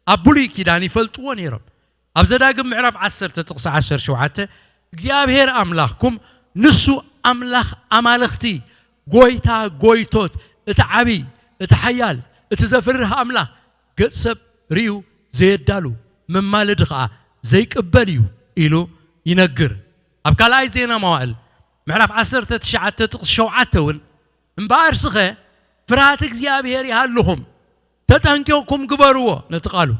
ኣብ ብሉይ ኪዳን ይፈልጥዎ ነይሮም። ኣብ ዘዳግም ምዕራፍ ዓሰርተ ጥቕሲ ዓሰርተ ሸውዓተ፣ እግዚኣብሔር ኣምላኽኩም ንሱ ኣምላኽ ኣማልኽቲ፣ ጎይታ ጎይቶት፣ እቲ ዓቢ፣ እቲ ሓያል፣ እቲ ዘፍርህ ኣምላኽ፣ ገጽ ሰብ ርእዩ ዘየዳሉ፣ መማለዲ ኸኣ ዘይቅበል እዩ ኢሉ ይነግር። ኣብ ካልኣይ ዜና መዋእል ምዕራፍ ዓሰርተ ትሽዓተ ጥቕሲ ሸውዓተ እውን፣ እምበኣር ስኸ ፍርሃት እግዚኣብሔር ይሃልኹም፣ ተጠንቂቕኩም ግበርዎ ነቲ ቃሉ።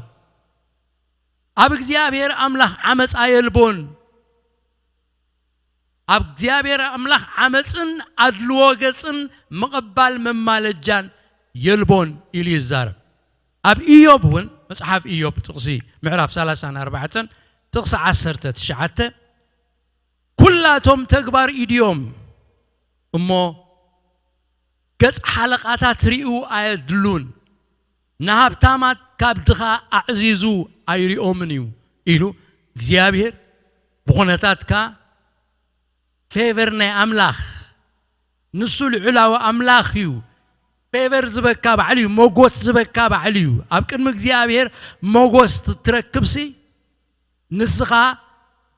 ኣብ እግዚኣብሔር ኣምላኽ ዓመፃ የልቦን። ኣብ እግዚኣብሔር ኣምላኽ ዓመፅን ኣድልዎ ገፅን ምቕባል መማለጃን የልቦን ኢሉ ይዛረብ። ኣብ ኢዮብ እውን፣ መፅሓፍ ኢዮብ ጥቕሲ ምዕራፍ ሰላሳን ኣርባዕተን ጥቕሲ ዓሰርተ ትሽዓተ፣ ኩላቶም ተግባር ኢድዮም እሞ ገጽ ሓለቓታት ርእዩ ኣየድሉን፣ ንሃብታማት ካብ ድኻ ኣዕዚዙ ኣይሪኦምን እዩ ኢሉ እግዚኣብሔር ብኹነታትካ ፌቨር ናይ ኣምላኽ፣ ንሱ ልዑላዊ ኣምላኽ እዩ። ፌቨር ዝበካ ባዕሉ እዩ፣ ሞጎስ ዝበካ ባዕሉ እዩ። ኣብ ቅድሚ እግዚኣብሔር ሞጎስ ትረክብሲ ንስኻ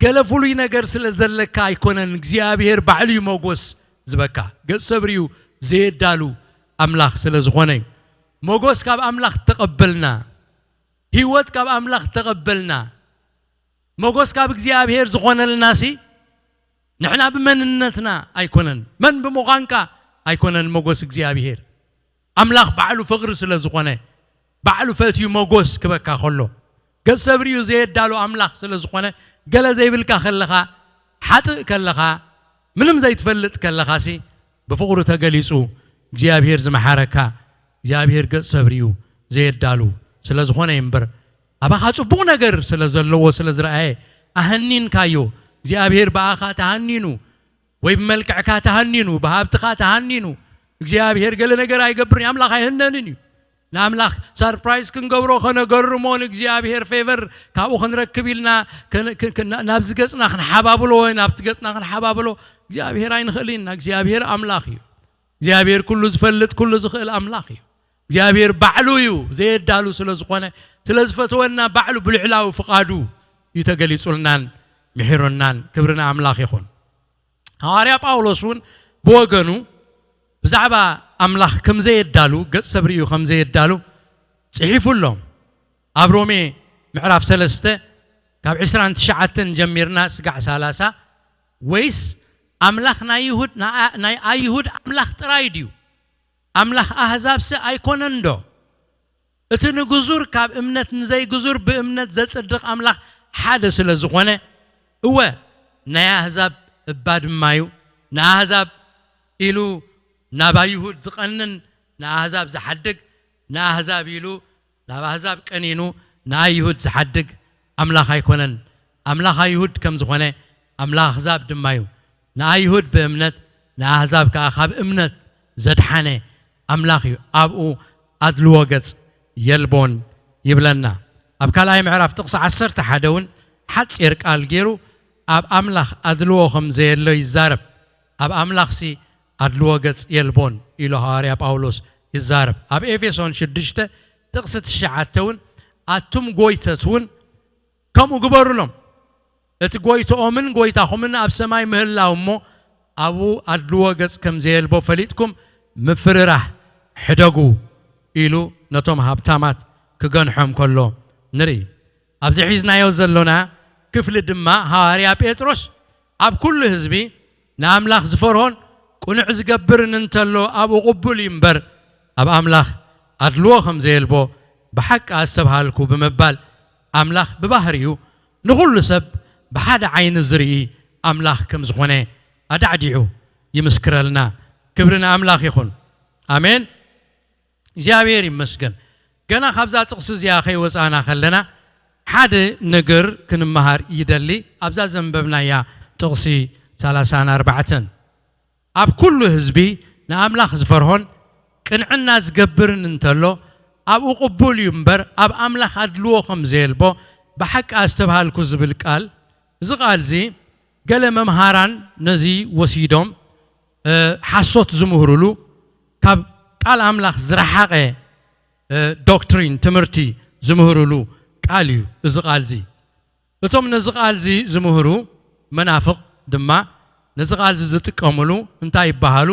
ገለ ፍሉይ ነገር ስለ ዘለካ ኣይኮነን፣ እግዚኣብሔር ባዕሉ እዩ ሞጎስ ዝበካ። ገጽ ሰብ ርእዩ ዘየዳሉ ኣምላኽ ስለ ዝኾነ እዩ። ሞጎስ ካብ ኣምላኽ ተቐበልና፣ ህይወት ካብ ኣምላኽ ተቐበልና፣ ሞጎስ ካብ እግዚኣብሔር ዝኾነልናሲ ንሕና ብመንነትና ኣይኮነን፣ መን ብምዃንካ ኣይኮነን ሞጎስ እግዚኣብሔር። ኣምላኽ ባዕሉ ፍቕሪ ስለ ዝኾነ፣ ባዕሉ ፈትዩ ሞጎስ ክበካ ከሎ፣ ገጽ ሰብ ርእዩ ዘየዳሉ ኣምላኽ ስለ ዝኾነ፣ ገለ ዘይብልካ ከለኻ፣ ሓጥእ ከለኻ፣ ምንም ዘይትፈልጥ ከለኻሲ፣ ብፍቕሩ ተገሊጹ እግዚኣብሔር ዝመሓረካ፣ እግዚኣብሔር ገጽ ሰብ ርእዩ ዘየዳሉ ስለ ዝኾነ እዩ እምበር፣ ኣባኻ ጽቡቕ ነገር ስለ ዘለዎ ስለ ዝረኣየ ኣሃኒንካዮ። እግዚኣብሔር ብኣኻ ተሃኒኑ፣ ወይ ብመልክዕካ ተሃኒኑ፣ ብሃብትኻ ተሃኒኑ። እግዚኣብሔር ገለ ነገር ኣይገብርን እዩ፣ ኣምላኽ ኣይህነንን እዩ። ንኣምላኽ ሰርፕራይዝ ክንገብሮ፣ ከነገርሞ፣ ንእግዚኣብሔር ፌቨር ካብኡ ክንረክብ ኢልና ከን-፣ ከን-፣ ከን-፣ ናብዚ ገጽና ክንሓባብሎ ወይ ናብቲ ገጽና ክንሓባብሎ እግዚኣብሔር ኣይንኽእልን ኢና። እግዚኣብሔር ኣምላኽ እዩ። እግዚኣብሔር ኩሉ ዝፈልጥ፣ ኩሉ ዝኽእል ኣምላኽ እዩ። እግዚኣብሔር ባዕሉ እዩ ዘየዳሉ ስለ ዝኾነ፣ ስለ ዝፈተወና ባዕሉ ብልዕላዊ ፍቓዱ እዩ ተገሊጹልናን ምሒሩናን። ክብሪ ንኣምላኽ ይኹን። ሃዋርያ ጳውሎስ እውን ብወገኑ ብዛዕባ ኣምላኽ ከም ዘየዳሉ፣ ገጽ ሰብ ርእዩ ከም ዘየዳሉ ጽሒፉ ኣሎ። ኣብ ሮሜ ምዕራፍ ሰለስተ ካብ ዕስራን ትሽዓተን ጀሚርና ስጋዕ ሰላሳ፣ ወይስ ኣምላኽ ናይ ይሁድ፣ ናይ ኣይሁድ ኣምላኽ ጥራይ ድዩ? ኣምላኽ ኣህዛብሲ ኣይኮነን ዶ? እቲ ንግዙር ካብ እምነት ንዘይግዙር ብእምነት ዘጽድቕ ኣምላኽ ሓደ ስለ ዝኾነ፣ እወ፣ ናይ ኣህዛብ እባ ድማ እዩ። ንኣህዛብ ኢሉ ናብ ኣይሁድ ዝቐንን ንኣህዛብ ዝሓድግ፣ ንኣህዛብ ኢሉ ናብ ኣህዛብ ቀኒኑ ንኣይሁድ ዝሓድግ ኣምላኽ ኣይኮነን። ኣምላኽ ኣይሁድ ከም ዝኾነ ኣምላኽ ኣህዛብ ድማ እዩ። ንኣይሁድ ብእምነት ንኣህዛብ ከኣ ካብ እምነት ዘድሓነ ኣምላኽ እዩ። ኣብኡ ኣድልዎ ገጽ የልቦን ይብለና። ኣብ ካልኣይ ምዕራፍ ጥቕሲ ዓሰርተ ሓደ እውን ሓጺር ቃል ገይሩ ኣብ ኣምላኽ ኣድልዎ ከም ዘየሎ ይዛረብ። ኣብ ኣምላኽሲ ኣድልዎ ገጽ የልቦን ኢሉ ሃዋርያ ጳውሎስ ይዛረብ። ኣብ ኤፌሶን ሽዱሽተ ጥቕሲ ትሽዓተ እውን ኣቱም ጎይተት እውን ከምኡ ግበሩሎም። እቲ ጎይትኦምን ጎይታኹምን ኣብ ሰማይ ምህላው እሞ ኣብኡ ኣድልዎ ገጽ ከም ዘየልቦ ፈሊጥኩም ምፍርራህ ሕደጉ ኢሉ ነቶም ሃብታማት ክገንሖም ከሎ ንርኢ። ኣብዚ ሒዝናዮ ዘሎና ክፍሊ ድማ ሃዋርያ ጴጥሮስ ኣብ ኩሉ ህዝቢ ንኣምላኽ ዝፈርሆን ቅኑዕ ዝገብርን እንተሎ ኣብኡ ቅቡል እዩ እምበር ኣብ ኣምላኽ ኣድልዎ ከም ዘየልቦ ብሓቂ ኣስተብሃልኩ ብምባል ኣምላኽ ብባህሪኡ ንኹሉ ሰብ ብሓደ ዓይኒ ዝርኢ ኣምላኽ ከም ዝኾነ ኣዳዕዲዑ ይምስክረልና። ክብሪ ንኣምላኽ ይኹን። ኣሜን። እግዚኣብሔር ይመስገን። ገና ካብዛ ጥቕሲ እዚኣ ከይወፃእና ከለና ሓደ ነገር ክንመሃር ይደሊ። ኣብዛ ዘንበብናያ ጥቕሲ ሰላሳን ኣርባዕተን ኣብ ኩሉ ህዝቢ ንኣምላኽ ዝፈርሆን ቅንዕና ዝገብርን እንተሎ ኣብኡ ቅቡል እዩ እምበር ኣብ ኣምላኽ ኣድልዎ ከም ዘየልቦ ብሓቂ ኣስተብሃልኩ ዝብል ቃል፣ እዚ ቃል እዚ ገለ መምሃራን ነዚ ወሲዶም እ፣ ሓሶት ዝምህሩሉ፣ ካብ ቃል ኣምላኽ ዝረሓቐ እ፣ ዶክትሪን ትምህርቲ ዝምህሩሉ ቃል እዩ እዚ ቃል እዚ። እቶም ነዚ ቃል እዚ ዝምህሩ መናፍቕ ድማ ነዚ ቃል እዚ ዝጥቀምሉ እንታይ ይበሃሉ?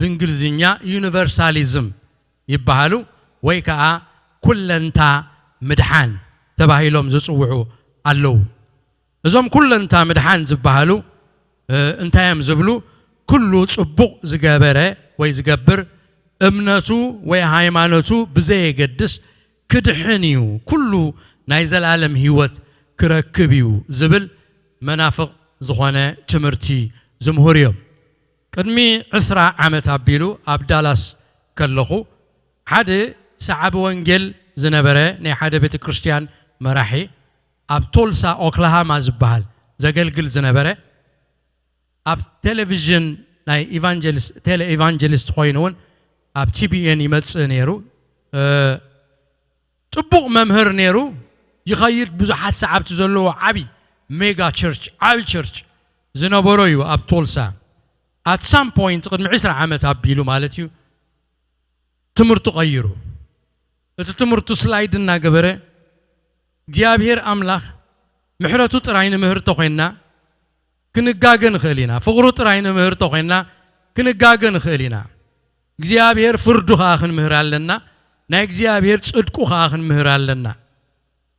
ብእንግሊዝኛ ዩኒቨርሳሊዝም ይበሃሉ፣ ወይ ከዓ ኩለንታ ምድሓን ተባሂሎም ዝጽውዑ ኣለዉ። እዞም ኩለንታ ምድሓን ዝበሃሉ እ፣ እንታይ እዮም ዝብሉ? ኩሉ ጽቡቕ ዝገበረ ወይ ዝገብር እምነቱ ወይ ሃይማኖቱ ብዘየገድስ ክድሕን እዩ፣ ኩሉ ናይ ዘላለም ህይወት ክረክብ እዩ ዝብል መናፍቕ ዝኾነ ትምህርቲ ዝምህሩ እዮም። ቅድሚ ዕስራ ዓመት ኣቢሉ ኣብ ዳላስ ከለኹ ሓደ ሰዓቢ ወንጌል ዝነበረ ናይ ሓደ ቤተ ክርስቲያን መራሒ ኣብ ቶልሳ ኦክላሃማ ዝበሃል ዘገልግል ዝነበረ ኣብ ቴሌቪዥን ናይ ኢቫንጀሊስት ቴሌ ኢቫንጀሊስት ኮይኑ እውን ኣብ ቲቢኤን ይመጽእ ነይሩ። ጽቡቕ መምህር ነይሩ። ይኸይድ ብዙሓት ሰዓብቲ ዘለዎ ዓቢ ሜጋ ቸርች ዓቢ ቸርች ዝነበሮ እዩ ኣብ ቶልሳ። ኣት ሳም ፖይንት ቅድሚ ዕስራ ዓመት ኣቢሉ ማለት እዩ ትምህርቱ ቀይሩ። እቲ ትምህርቱ ስላይድ እናገበረ እግዚኣብሔር ኣምላኽ ምሕረቱ ጥራይ ንምህር ተኾይንና ክንጋገ ንኽእል ኢና። ፍቕሩ ጥራይ ንምህር ተኾይንና ክንጋገ ንኽእል ኢና። እግዚኣብሔር ፍርዱ ኸዓ ክንምህር ኣለና። ናይ እግዚኣብሔር ጽድቁ ኸዓ ክንምህር ኣለና።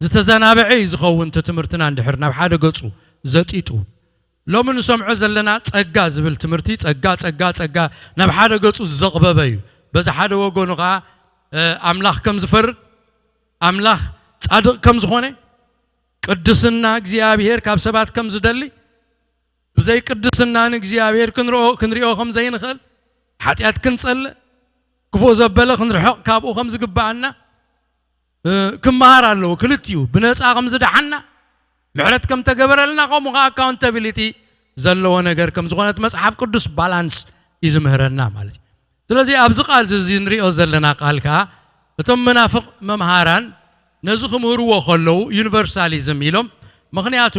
ዝተዘናበዐ እዩ ዝኸውን እቲ ትምህርትና እንድሕር ናብ ሓደ ገጹ ዘጢጡ። ሎሚ ንሰምዖ ዘለና ጸጋ ዝብል ትምህርቲ ጸጋ ጸጋ ጸጋ ናብ ሓደ ገጹ ዘቕበበ እዩ። በዚ ሓደ ወገኑ ኸዓ ኣምላኽ ከም ዝፈርድ ኣምላኽ ጻድቕ ከም ዝኾነ ቅድስና እግዚኣብሔር ካብ ሰባት ከም ዝደሊ ብዘይ ቅድስና ንእግዚኣብሔር ክንርኦ ከም ዘይንኽእል ሓጢኣት ክንጸልእ ክፉእ ዘበለ ክንርሕቕ ካብኡ ከም ዝግብኣና ክመሃር ኣለዎ። ክልቲኡ ብነፃ ከም ዝደሓና ምሕረት ከም ተገበረልና ከምኡ ከዓ ኣካውንታቢሊቲ ዘለዎ ነገር ከም ዝኾነት መፅሓፍ ቅዱስ ባላንስ እዩ ዝምህረና ማለት እዩ። ስለዚ ኣብዚ ቃል እዚ ንሪኦ ዘለና ቃል ከዓ እቶም መናፍቕ መምሃራን ነዚ ክምህርዎ ከለዉ ዩኒቨርሳሊዝም ኢሎም። ምኽንያቱ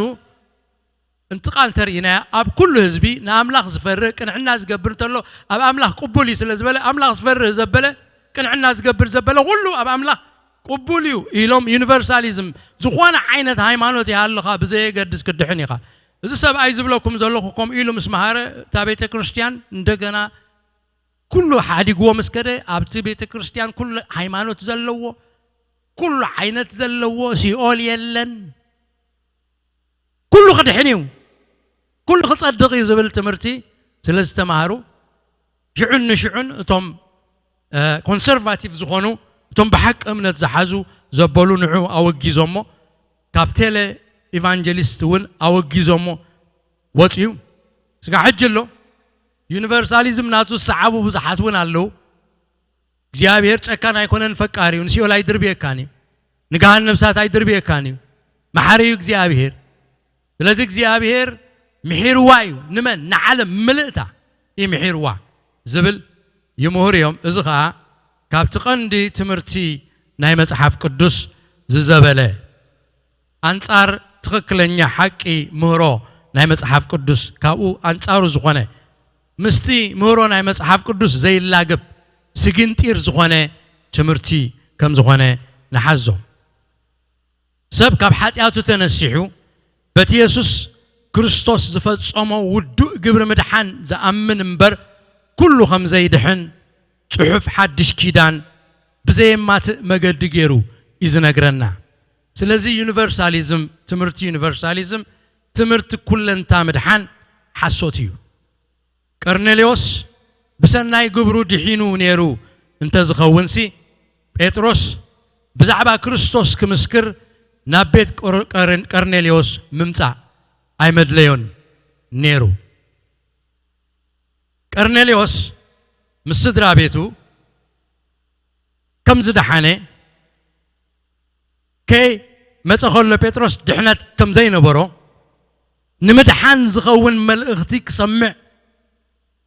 እንቲ ቃል እንተርኢናያ ኣብ ኩሉ ህዝቢ ንኣምላኽ ዝፈርህ ቅንዕና ዝገብር እንተሎ ኣብ ኣምላኽ ቅቡል እዩ ስለ ዝበለ ኣምላኽ ዝፈርህ ዘበለ ቅንዕና ዝገብር ዘበለ ኩሉ ኣብ ኣምላኽ ቅቡል እዩ ኢሎም ዩኒቨርሳሊዝም ዝኾነ ዓይነት ሃይማኖት ይሃልኻ ብዘየገድስ ክድሕን ኢኻ። እዚ ሰብኣይ ዝብለኩም ዘለኹ ከምኡ ኢሉ ምስ መሃረ እታ ቤተ ክርስቲያን እንደገና ኩሉ ሓዲግዎ ምስ ከደ ኣብቲ ቤተ ክርስቲያን ኩሉ ሃይማኖት ዘለዎ ኩሉ ዓይነት ዘለዎ ሲኦል የለን ኩሉ ክድሕን እዩ ኩሉ ክጸድቕ እዩ ዝብል ትምህርቲ ስለ ዝተማሃሩ ሽዑን ንሽዑን እቶም ኮንሰርቫቲቭ ዝኾኑ እቶም ብሓቂ እምነት ዝሓዙ ዘበሉ ንዑ ኣወጊዞሞ ካብ ቴሌ ኢቫንጀሊስት እውን ኣወጊዞሞ ወፅዩ። ስጋ ሕጂ ኣሎ ዩኒቨርሳሊዝም ናቱ ዝሰዓቡ ብዙሓት እውን ኣለዉ። እግዚኣብሔር ጨካን ኣይኮነን ፈቃር እዩ ንሲኦል ኣይድርብየካን እዩ ንገሃን ነብሳት ኣይድርብየካን እዩ። መሓሪ እዩ እግዚኣብሔር። ስለዚ እግዚኣብሔር ምሒርዋ እዩ ንመን ንዓለም ምልእታ እዩ ምሒርዋ ዝብል ይምህር እዮም። እዚ ከዓ ካብቲ ቀንዲ ትምህርቲ ናይ መጽሓፍ ቅዱስ ዝዘበለ ኣንጻር ትኽክለኛ ሓቂ ምህሮ ናይ መጽሓፍ ቅዱስ ካብኡ ኣንጻሩ ዝኾነ ምስቲ ምህሮ ናይ መጽሓፍ ቅዱስ ዘይላገብ ስግንጢር ዝኾነ ትምህርቲ ከም ዝኾነ ንሓዞ። ሰብ ካብ ሓጢኣቱ ተነሲሑ በቲ የሱስ ክርስቶስ ዝፈጸሞ ውዱእ ግብሪ ምድሓን ዝኣምን እምበር ኩሉ ከም ዘይድሕን ጽሑፍ ሓድሽ ኪዳን ብዘየማትእ መገዲ ገይሩ እዩ ዝነግረና። ስለዚ ዩኒቨርሳሊዝም ትምህርቲ ዩኒቨርሳሊዝም ትምህርቲ ኩለንታ ምድሓን ሓሶት እዩ። ቀርኔሌዎስ ብሰናይ ግብሩ ድሒኑ ነይሩ እንተዝኸውንሲ ጴጥሮስ ብዛዕባ ክርስቶስ ክምስክር ናብ ቤት ቀርኔሌዎስ ምምጻእ ኣይመድለዮን ነይሩ። ቀርኔሌዎስ ምስ ስድራ ቤቱ ከም ዝደሓነ ከይ መጸ ከሎ ጴጥሮስ ድሕነት ከም ዘይነበሮ ንምድሓን ዝኸውን መልእኽቲ ክሰምዕ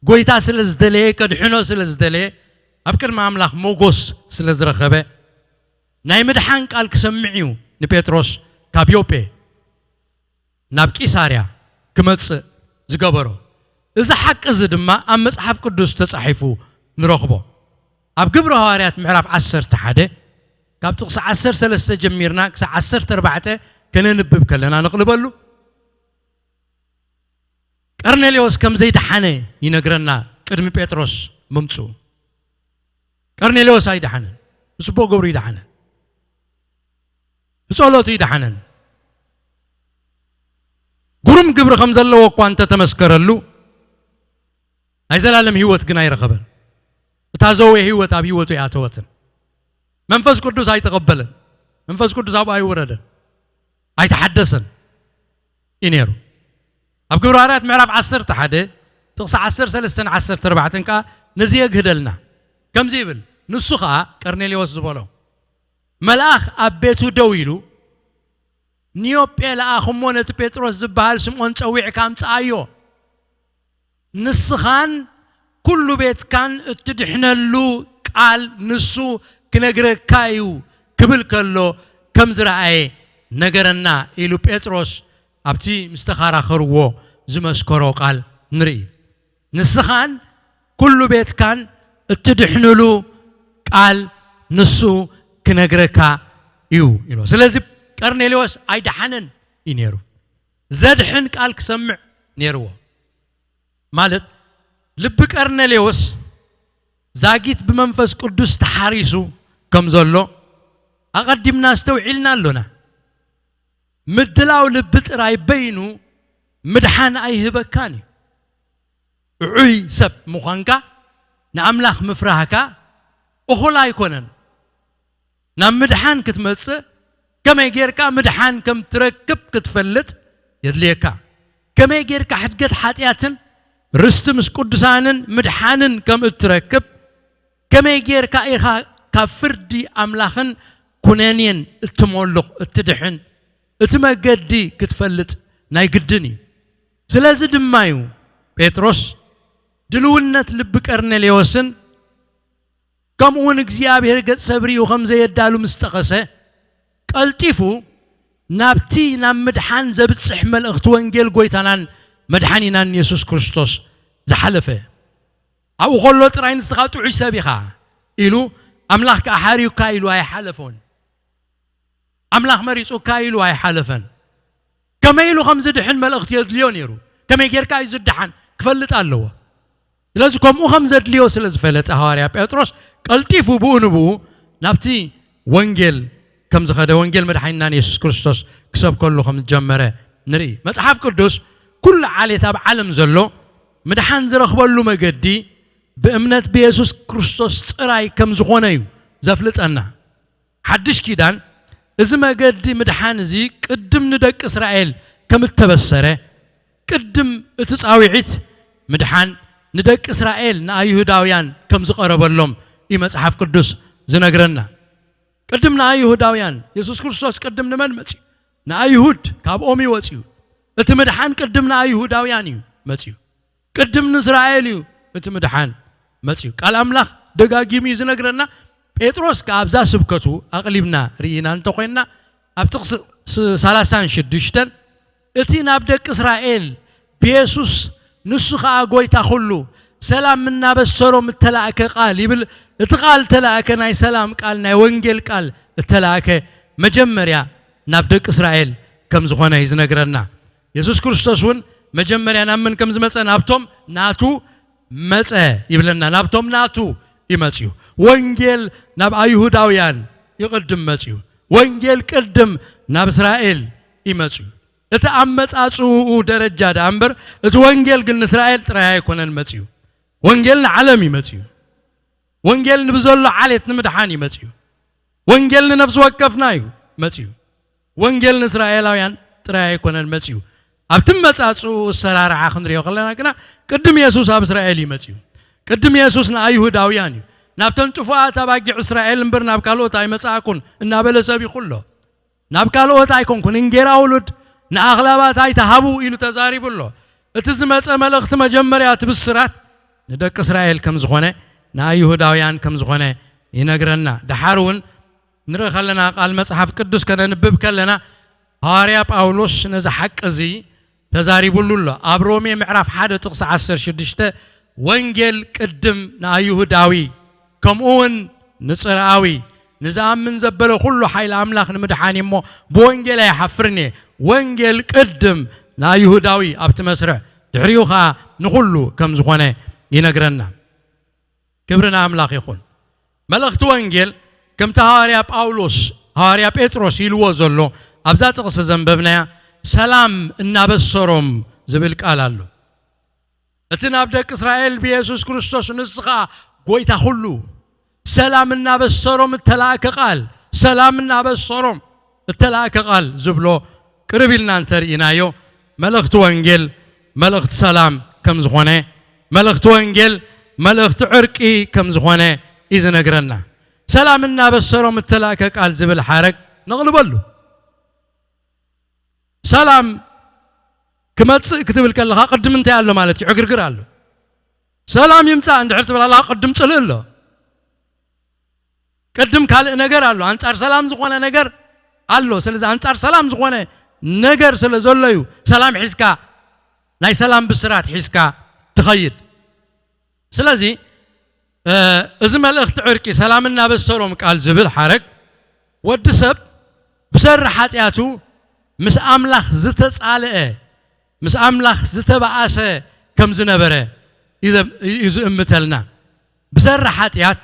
ጎይታ ስለ ዝደለየ ከድሕኖ ስለ ዝደለየ ኣብ ቅድሚ ኣምላኽ ሞጎስ ስለ ዝረኸበ ናይ ምድሓን ቃል ክሰምዕ እዩ ንጴጥሮስ ካብ ዮጴ ናብ ቂሳርያ ክመጽእ ዝገበሮ። እዚ ሓቂ እዚ ድማ ኣብ መጽሓፍ ቅዱስ ተጻሒፉ ንረኽቦ። ኣብ ግብሪ ሃዋርያት ምዕራፍ ዓሰርተ ሓደ ካብ ጥቕሲ ዓሰርተ ሰለስተ ጀሚርና ክሳብ ዓሰርተ ኣርባዕተ ከነንብብ ከለና ንቕልበሉ። ቀርኔሌዎስ ከም ዘይደሓነ ይነግረና ቅድሚ ጴጥሮስ ምምጽኡ። ቀርኔሌዎስ ኣይደሓነን። ብጽቡቕ ግብሩ ይደሓነን። ብጸሎቱ ይደሓነን። ግሩም ግብሪ ከም ዘለዎ እኳ እንተተመስከረሉ ናይ ዘላለም ህይወት ግን ኣይረኸበን። እታ ዘወ ህይወት ኣብ ህይወቱ ኣይኣተወትን። መንፈስ ቅዱስ ኣይተቐበለን። መንፈስ ቅዱስ ኣብኡ ኣይወረደን፣ ኣይተሓደሰን እዩ ነይሩ። ኣብ ግብረ ሃዋርያት ምዕራፍ ዓሰርተ ሓደ ጥቕሲ ዓሰርተ ሰለስተን ዓሰርተ ኣርባዕተን ከኣ ነዚ የግህደልና። ከምዚ ይብል፣ ንሱ ኸኣ ቀርኔሌዎስ ዝበሎ መልኣኽ ኣብ ቤቱ ደው ኢሉ፣ ንዮጴ ለኣኽ እሞ ነቲ ጴጥሮስ ዝበሃል ስምዖን ጸዊዕካ ኣምጽኣዮ። ንስኻን ኩሉ ቤትካን እትድሕነሉ ቃል ንሱ ክነግረካ እዩ ክብል ከሎ ከም ዝረኣየ ነገረና ኢሉ ጴጥሮስ ኣብቲ ምስ ተኸራኸርዎ ዝመስከሮ ቃል ንርኢ። ንስኻን ኩሉ ቤትካን እትድሕንሉ ቃል ንሱ ክነግረካ እዩ ኢሉ። ስለዚ ቀርኔሌዎስ ኣይደሓነን እዩ ነይሩ። ዘድሕን ቃል ክሰምዕ ነይርዎ። ማለት ልቢ ቀርኔሌዎስ ዛጊት ብመንፈስ ቅዱስ ተሓሪሱ ከም ዘሎ ኣቐዲምና ኣስተውዒልና ኣሎና። ምድላው ልቢ ጥራይ በይኑ ምድሓን ኣይህበካን እዩ። ውዑይ ሰብ ምዃንካ ንኣምላኽ ምፍራህካ እኹል ኣይኮነን። ናብ ምድሓን ክትመጽእ ከመይ ጌርካ ምድሓን ከም ትረክብ ክትፈልጥ የድልየካ። ከመይ ጌርካ ሕድገት ሓጢኣትን ርስቲ ምስ ቅዱሳንን ምድሓንን ከም እትረክብ፣ ከመይ ጌርካ ኢኻ ካብ ፍርዲ ኣምላኽን ኩነኔን እትመሉቕ እትድሕን፣ እቲ መገዲ ክትፈልጥ ናይ ግድን እዩ። ስለዚ ድማ እዩ ጴጥሮስ ድልውነት ልቢ ቀርኔሌዎስን ከምኡ እውን እግዚኣብሔር ገጽ ሰብ ርእዩ ከም ዘየዳሉ ምስ ጠቐሰ፣ ቀልጢፉ ናብቲ ናብ ምድሓን ዘብጽሕ መልእኽቲ ወንጌል ጐይታናን መድሓኒናን የሱስ ክርስቶስ ዝሓለፈ። ኣብኡ ከሎ ጥራይ ንስኻ ጥዑይ ሰብ ኢኻ ኢሉ፣ ኣምላኽ ከኣ ሓርዩካ ኢሉ ኣይሓለፎን። ኣምላኽ መሪጹካ ኢሉ ኣይሓለፈን። ከመይ ኢሉ ከም ዝድሕን መልእኽቲ የድልዮ ነይሩ። ከመይ ጌርካ እዩ ዝደሓን ክፈልጥ ኣለዎ። ስለዚ ከምኡ ከም ዘድልዮ ስለ ዝፈለጠ ሃዋርያ ጴጥሮስ ቀልጢፉ ብኡ ንብኡ ናብቲ ወንጌል ከም ዝኸደ፣ ወንጌል መድሓኒናን የሱስ ክርስቶስ ክሰብከሉ ከም ዝጀመረ ንርኢ። መጽሓፍ ቅዱስ ኩሉ ዓሌት ኣብ ዓለም ዘሎ ምድሓን ዝረኽበሉ መገዲ ብእምነት ብየሱስ ክርስቶስ ጥራይ ከም ዝኾነ እዩ ዘፍልጠና። ሓድሽ ኪዳን እዚ መገዲ ምድሓን እዚ ቅድም ንደቂ እስራኤል ከም እተበሰረ፣ ቅድም እቲ ጻውዒት ምድሓን ንደቂ እስራኤል ንኣይሁዳውያን ከም ዝቐረበሎም እዩ መጽሓፍ ቅዱስ ዝነግረና። ቅድም ንኣይሁዳውያን የሱስ ክርስቶስ ቅድም ንመን መጽዩ? ንኣይሁድ፣ ካብኦም እዩ ወጽዩ። እቲ ምድሓን ቅድም ንኣይሁዳውያን እዩ መጽዩ። ቅድም ንእስራኤል እዩ እቲ ምድሓን መጽዩ። ቃል ኣምላኽ ደጋጊሙ እዩ ዝነግረና። ጴጥሮስ ከኣ ኣብዛ ስብከቱ ኣቕሊብና ርኢና እንተኾይንና፣ ኣብ ጥቕሲ ስ-፣ ሰላሳን ሽዱሽተን፣ እቲ ናብ ደቂ እስራኤል ብየሱስ ንሱ ኸኣ ጐይታ ኹሉ ሰላም እናበሰሮም እተላእከ ቃል ይብል። እቲ ቃል እተላእከ ናይ ሰላም ቃል፣ ናይ ወንጌል ቃል እተላእከ መጀመርያ ናብ ደቂ እስራኤል ከም ዝኾነ እዩ ዝነግረና። የሱስ ክርስቶስ እውን መጀመርያ ናብ መን ከም ዝመጸ፣ ናብቶም ናቱ መጸ ይብለና። ናብቶም ናቱ እዩ መጽዩ። ወንጌል ናብ ኣይሁዳውያን ይቕድም መጽዩ። ወንጌል ቅድም ናብ እስራኤል እዩ መጽዩ። እቲ ኣመጻጽኡ ደረጃ ደኣ እምበር፣ እቲ ወንጌል ግን ንእስራኤል ጥራይ ኣይኮነን መጽዩ። ወንጌል ንዓለም እዩ መጽዩ። ወንጌል ንብዘሎ ዓሌት ንምድሓን እዩ መጽዩ። ወንጌል ንነፍሲ ወከፍና እዩ መጽዩ። ወንጌል ንእስራኤላውያን ጥራይ ኣይኮነን መጽዩ። ኣብቲ መጻጽኡ ኣሰራርዓ ክንሪኦ ከለና ግና፣ ቅድም የሱስ ኣብ እስራኤል እዩ መጽዩ። ቅድም የሱስ ንኣይሁዳውያን እዩ። ናብተን ጥፉኣት ኣባጊዕ እስራኤል እምበር ናብ ካልኦት ኣይመጻእኩን እናበለ ሰቢኹ ኣሎ። ናብ ካልኦት ኣይኮንኩን፣ እንጌራ ውሉድ ንኣኽላባት ኣይትሃቡ ኢሉ ተዛሪቡ ኣሎ። እቲ ዝመጸ መልእኽቲ መጀመርያ እቲ ብስራት ንደቂ እስራኤል ከም ዝኾነ፣ ንኣይሁዳውያን ከም ዝኾነ ይነግረና። ደሓር እውን ንርኢ ከለና፣ ቃል መጽሓፍ ቅዱስ ከነንብብ ከለና፣ ሃዋርያ ጳውሎስ ነዚ ሓቂ እዚ ተዛሪቡሉ ኣሎ። ኣብ ሮሜ ምዕራፍ ሓደ ጥቕሲ ዓሰርተ ሽዱሽተ፣ "ወንጌል ቅድም ንኣይሁዳዊ፣ ከምኡ እውን ንጽርኣዊ፣ ንዝኣምን ዘበለ ኩሉ ሓይሊ ኣምላኽ ንምድሓን እዩ እሞ፣ ብወንጌል ኣይሓፍርን እየ። ወንጌል ቅድም ንኣይሁዳዊ ኣብቲ መስርዕ፣ ድሕሪኡ ኸኣ ንኹሉ ከም ዝኾነ ይነግረና።" ክብሪ ንኣምላኽ ይኹን። መልእኽቲ ወንጌል ከምቲ ሃዋርያ ጳውሎስ፣ ሃዋርያ ጴጥሮስ ኢልዎ ዘሎ ኣብዛ ጥቕሲ ዘንበብናያ፣ "ሰላም እናበሰሮም" ዝብል ቃል ኣሎ። እቲ ናብ ደቂ እስራኤል ብየሱስ ክርስቶስ ንስኻ ጎይታ ኩሉ፣ ሰላም እናበሰሮም እተላእከ ቃል፣ ሰላም እናበሰሮም እተላእከ ቃል ዝብሎ ቅርብ ኢልና እንተርኢናዮ፣ መልእኽቲ ወንጌል መልእኽቲ ሰላም ከም ዝኾነ፣ መልእኽቲ ወንጌል መልእኽቲ ዕርቂ ከም ዝኾነ እዩ ዝነግረና። ሰላም እናበሰሮም እተላእከ ቃል ዝብል ሓረግ ነቕልበሉ። ሰላም ክመጽእ ክትብል ከለኻ ቅድም እንታይ ኣሎ ማለት እዩ? ዕግርግር ኣሎ። ሰላም ይምጻእ እንድሕር ትብል ኣለኻ፣ ቅድም ጽልእ ኣሎ። ቅድም ካልእ ነገር ኣሎ። ኣንጻር ሰላም ዝኾነ ነገር ኣሎ። ስለዚ ኣንጻር ሰላም ዝኾነ ነገር ስለ ዘሎ እዩ ሰላም ሒዝካ፣ ናይ ሰላም ብስራት ሒዝካ ትኸይድ። ስለዚ፣ እ፣ እዚ መልእኽቲ ዕርቂ ሰላም እናበሰሮም ቃል ዝብል ሓረግ፣ ወዲ ሰብ ብሰሪ ሓጢኣቱ ምስ ኣምላኽ ዝተጻልአ፣ ምስ ኣምላኽ ዝተባኣሰ ከም ዝነበረ እዩ ዘ-፣ እዩ ዝእምተልና። ብሰሪ ሓጢኣት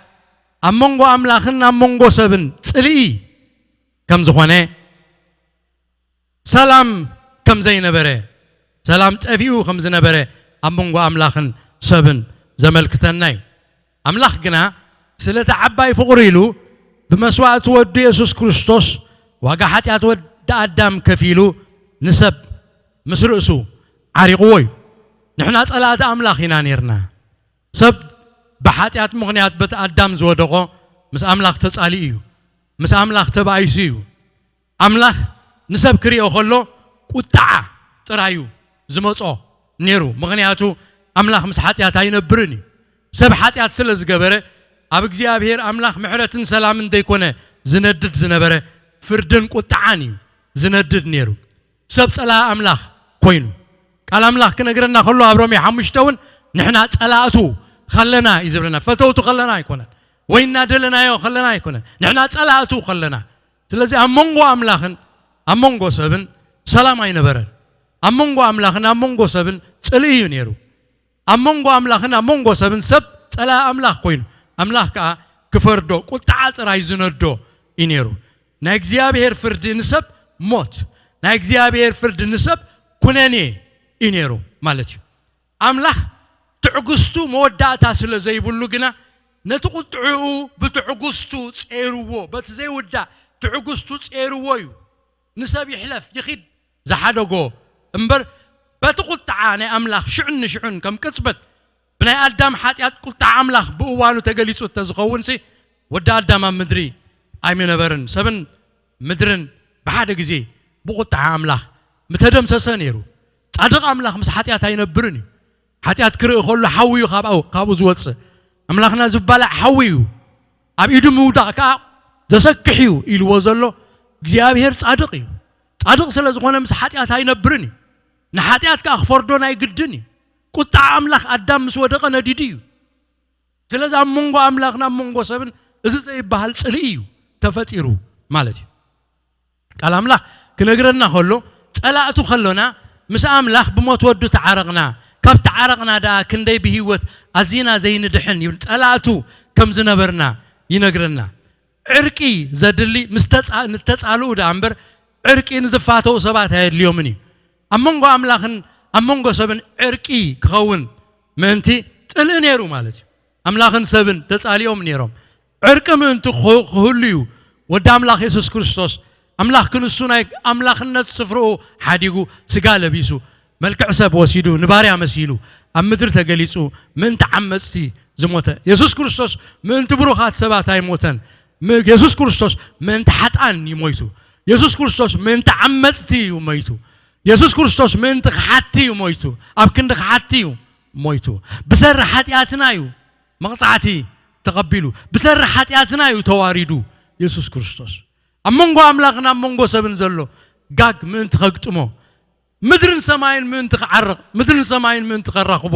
ኣብ መንጎ ኣምላኽን ኣብ መንጎ ሰብን ጽልኢ ከም ዝኾነ፣ ሰላም ከም ዘይነበረ፣ ሰላም ጠፊኡ ከም ዝነበረ ኣብ መንጎ ኣምላኽን ሰብን ዘመልክተና እዩ። ኣምላኽ ግና ስለቲ ዓባይ ፍቕሩ ኢሉ ብመስዋእቲ ወዱ የሱስ ክርስቶስ ዋጋ ሓጢኣት ወዲ ኣዳም ከፊሉ ንሰብ ምስ ርእሱ ዓሪቕዎ እዩ። ንሕና ጸላእቲ ኣምላኽ ኢና ኔርና። ሰብ ብሓጢኣት ምኽንያት በቲ ኣዳም ዝወደቖ ምስ ኣምላኽ ተጻሊኡ እዩ። ምስ ኣምላኽ ተባኢሱ እዩ። ኣምላኽ ንሰብ ክሪኦ ከሎ ቁጥዓ ጥራይ እዩ ዝመጾ ኔሩ። ምኽንያቱ ኣምላኽ ምስ ሓጢኣት ኣይነብርን እዩ። ሰብ ሓጢኣት ስለ ዝገበረ ኣብ እግዚኣብሔር ኣምላኽ ምሕረትን ሰላምን ዘይኮነ ዝነድድ ዝነበረ፣ ፍርድን ቁጥዓን እዩ ዝነድድ ኔሩ። ሰብ ጸላኢ ኣምላኽ ኮይኑ። ቃል ኣምላኽ ክነግረና ከሎ ኣብ ሮሜ ሓሙሽተ እውን ንሕና ጸላእቱ ኸለና እዩ ዝብለና። ፈተውቱ ኸለና ኣይኮነን። ወይ እናደለናዮ ኸለና ኣይኮነን። ንሕና ጸላእቱ ኸለና። ስለዚ ኣብ መንጎ ኣምላኽን ኣብ መንጎ ሰብን ሰላም ኣይነበረን። ኣብ መንጎ ኣምላኽን ኣብ መንጎ ሰብን ጽልኢ እዩ ኔሩ። ኣብ መንጎ ኣምላኽን ኣብ መንጎ ሰብን ሰብ ጸላኢ ኣምላኽ ኮይኑ፣ ኣምላኽ ከኣ ክፈርዶ ቁጥዓ ጥራይ ዝነዶ እዩ ኔሩ። ናይ እግዚኣብሔር ፍርዲ ንሰብ ሞት፣ ናይ እግዚኣብሔር ፍርዲ ንሰብ ኩነኔ እዩ ኔሩ ማለት እዩ። ኣምላኽ ትዕግስቱ መወዳእታ ስለ ዘይብሉ ግና ነቲ ቁጥዕኡ ብትዕግስቱ ጼርዎ፣ በቲ ዘይውዳእ ትዕግስቱ ጼርዎ እዩ። ንሰብ ይሕለፍ ይኺድ ዝሓደጎ እምበር፣ በቲ ቁጥዓ ናይ ኣምላኽ ሽዑን ንሽዑን ከም ቅጽበት ብናይ ኣዳም ሓጢኣት ቁጥዓ ኣምላኽ ብእዋኑ ተገሊጹ እንተዝኸውንሲ፣ ወዲ ኣዳም ኣብ ምድሪ ኣይምነበርን። ሰብን ምድርን ብሓደ ግዜ ብቁጥዓ ኣምላኽ ምተደምሰሰ ነይሩ። ጻድቕ ኣምላኽ ምስ ሓጢኣት ኣይነብርን እዩ። ሓጢኣት ክርኢ ከሎ ሓዊ እዩ ካብኡ፣ ካብኡ ዝወጽእ። ኣምላኽና ዝባላዕ ሓዊ እዩ። ኣብ ኢዱ ምውዳቕ ከኣ ዘሰክሕ እዩ ኢልዎ ዘሎ እግዚኣብሔር ጻድቕ እዩ። ጻድቕ ስለ ዝኾነ ምስ ሓጢኣት ኣይነብርን እዩ። ንሓጢኣት ከኣ ክፈርዶ ናይ ግድን እዩ። ቁጥዓ ኣምላኽ ኣዳም ምስ ወደቐ ነዲዱ እዩ። ስለዚ ኣብ መንጎ ኣምላኽን ኣብ መንጎ ሰብን እዚ ዘይበሃል ጽልኢ እዩ ተፈጢሩ ማለት እዩ። ቃል ኣምላኽ ክነግረና ከሎ፣ ጸላእቱ ከሎና ምስ ኣምላኽ ብሞት ወዱ ተዓረቕና፣ ካብ ተዓረቕና ደኣ ክንደይ ብህይወት ኣዚና ዘይንድሕን ይብል። ጸላእቱ ከም ዝነበርና ይነግረና። ዕርቂ ዘድሊ ምስ ተጻ-፣ ንተጻልኡ ደኣ እምበር፣ ዕርቂ ንዝፋተው ሰባት ኣየድልዮምን እዩ። ኣብ መንጎ ኣምላኽን ኣብ መንጎ ሰብን ዕርቂ ክኸውን ምእንቲ ጽልኢ ነይሩ ማለት እዩ። ኣምላኽን ሰብን ተጻሊኦም ነይሮም። ዕርቂ ምእንቲ ክህ-፣ ክህሉ እዩ ወዲ ኣምላኽ የሱስ ክርስቶስ፣ ኣምላኽ ክንሱ ናይ ኣምላኽነት ስፍርኡ ሓዲጉ ስጋ ለቢሱ፣ መልክዕ ሰብ ወሲዱ፣ ንባርያ መሲሉ ኣብ ምድሪ ተገሊጹ ምእንቲ ዓመጽቲ ዝሞተ። የሱስ ክርስቶስ ምእንቲ ብሩኻት ሰባት ኣይሞተን። ም-፣ የሱስ ክርስቶስ ምእንቲ ሓጥኣን እዩ ሞይቱ። የሱስ ክርስቶስ ምእንቲ ዓመጽቲ እዩ ሞይቱ። የሱስ ክርስቶስ ምእንቲ ክሓቲ እዩ ሞይቱ። ኣብ ክንዲ ክሓቲ እዩ ሞይቱ። ብሰሪ ሓጢኣትና እዩ መቕጻዕቲ ተቐቢሉ። ብሰሪ ሓጢኣትና እዩ ተዋሪዱ የሱስ ክርስቶስ። ኣብ መንጎ ኣምላኽን ኣብ መንጎ ሰብን ዘሎ ጋግ ምእንቲ ከግጥሞ፣ ምድርን ሰማይን ምእንቲ ክዓርቕ፣ ምድርን ሰማይን ምእንቲ ከራኽቦ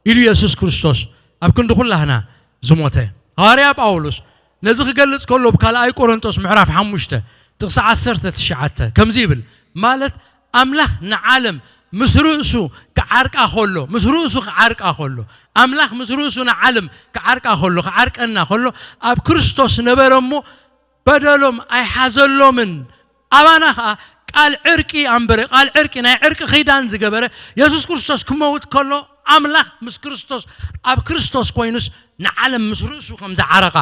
ኢሉ የሱስ ክርስቶስ ኣብ ክንዲ ኩላህና ዝሞተ። ሃዋርያ ጳውሎስ ነዚ ክገልጽ ከሎ፣ ኣብ ካልኣይ ቆሮንቶስ ምዕራፍ ሓሙሽተ ጥቕሲ ዓሰርተ ትሽዓተ ከምዚ ይብል፣ ማለት ኣምላኽ ንዓለም ምስ ርእሱ ክዓርቃ ከሎ፣ ምስ ርእሱ ክዓርቃ ከሎ፣ ኣምላኽ ምስ ርእሱ ንዓለም ክዓርቃ ከሎ፣ ክዓርቀና ከሎ፣ ኣብ ክርስቶስ ነበረ እሞ፣ በደሎም ኣይሓዘሎምን። ኣባና ኸኣ ቃል ዕርቂ ኣንበረ፣ ቃል ዕርቂ፣ ናይ ዕርቂ ኺዳን ዝገበረ፣ የሱስ ክርስቶስ ክመውት ከሎ፣ ኣምላኽ ምስ ክርስቶስ፣ ኣብ ክርስቶስ ኮይኑስ ንዓለም ምስ ርእሱ ከም ዝዓረቓ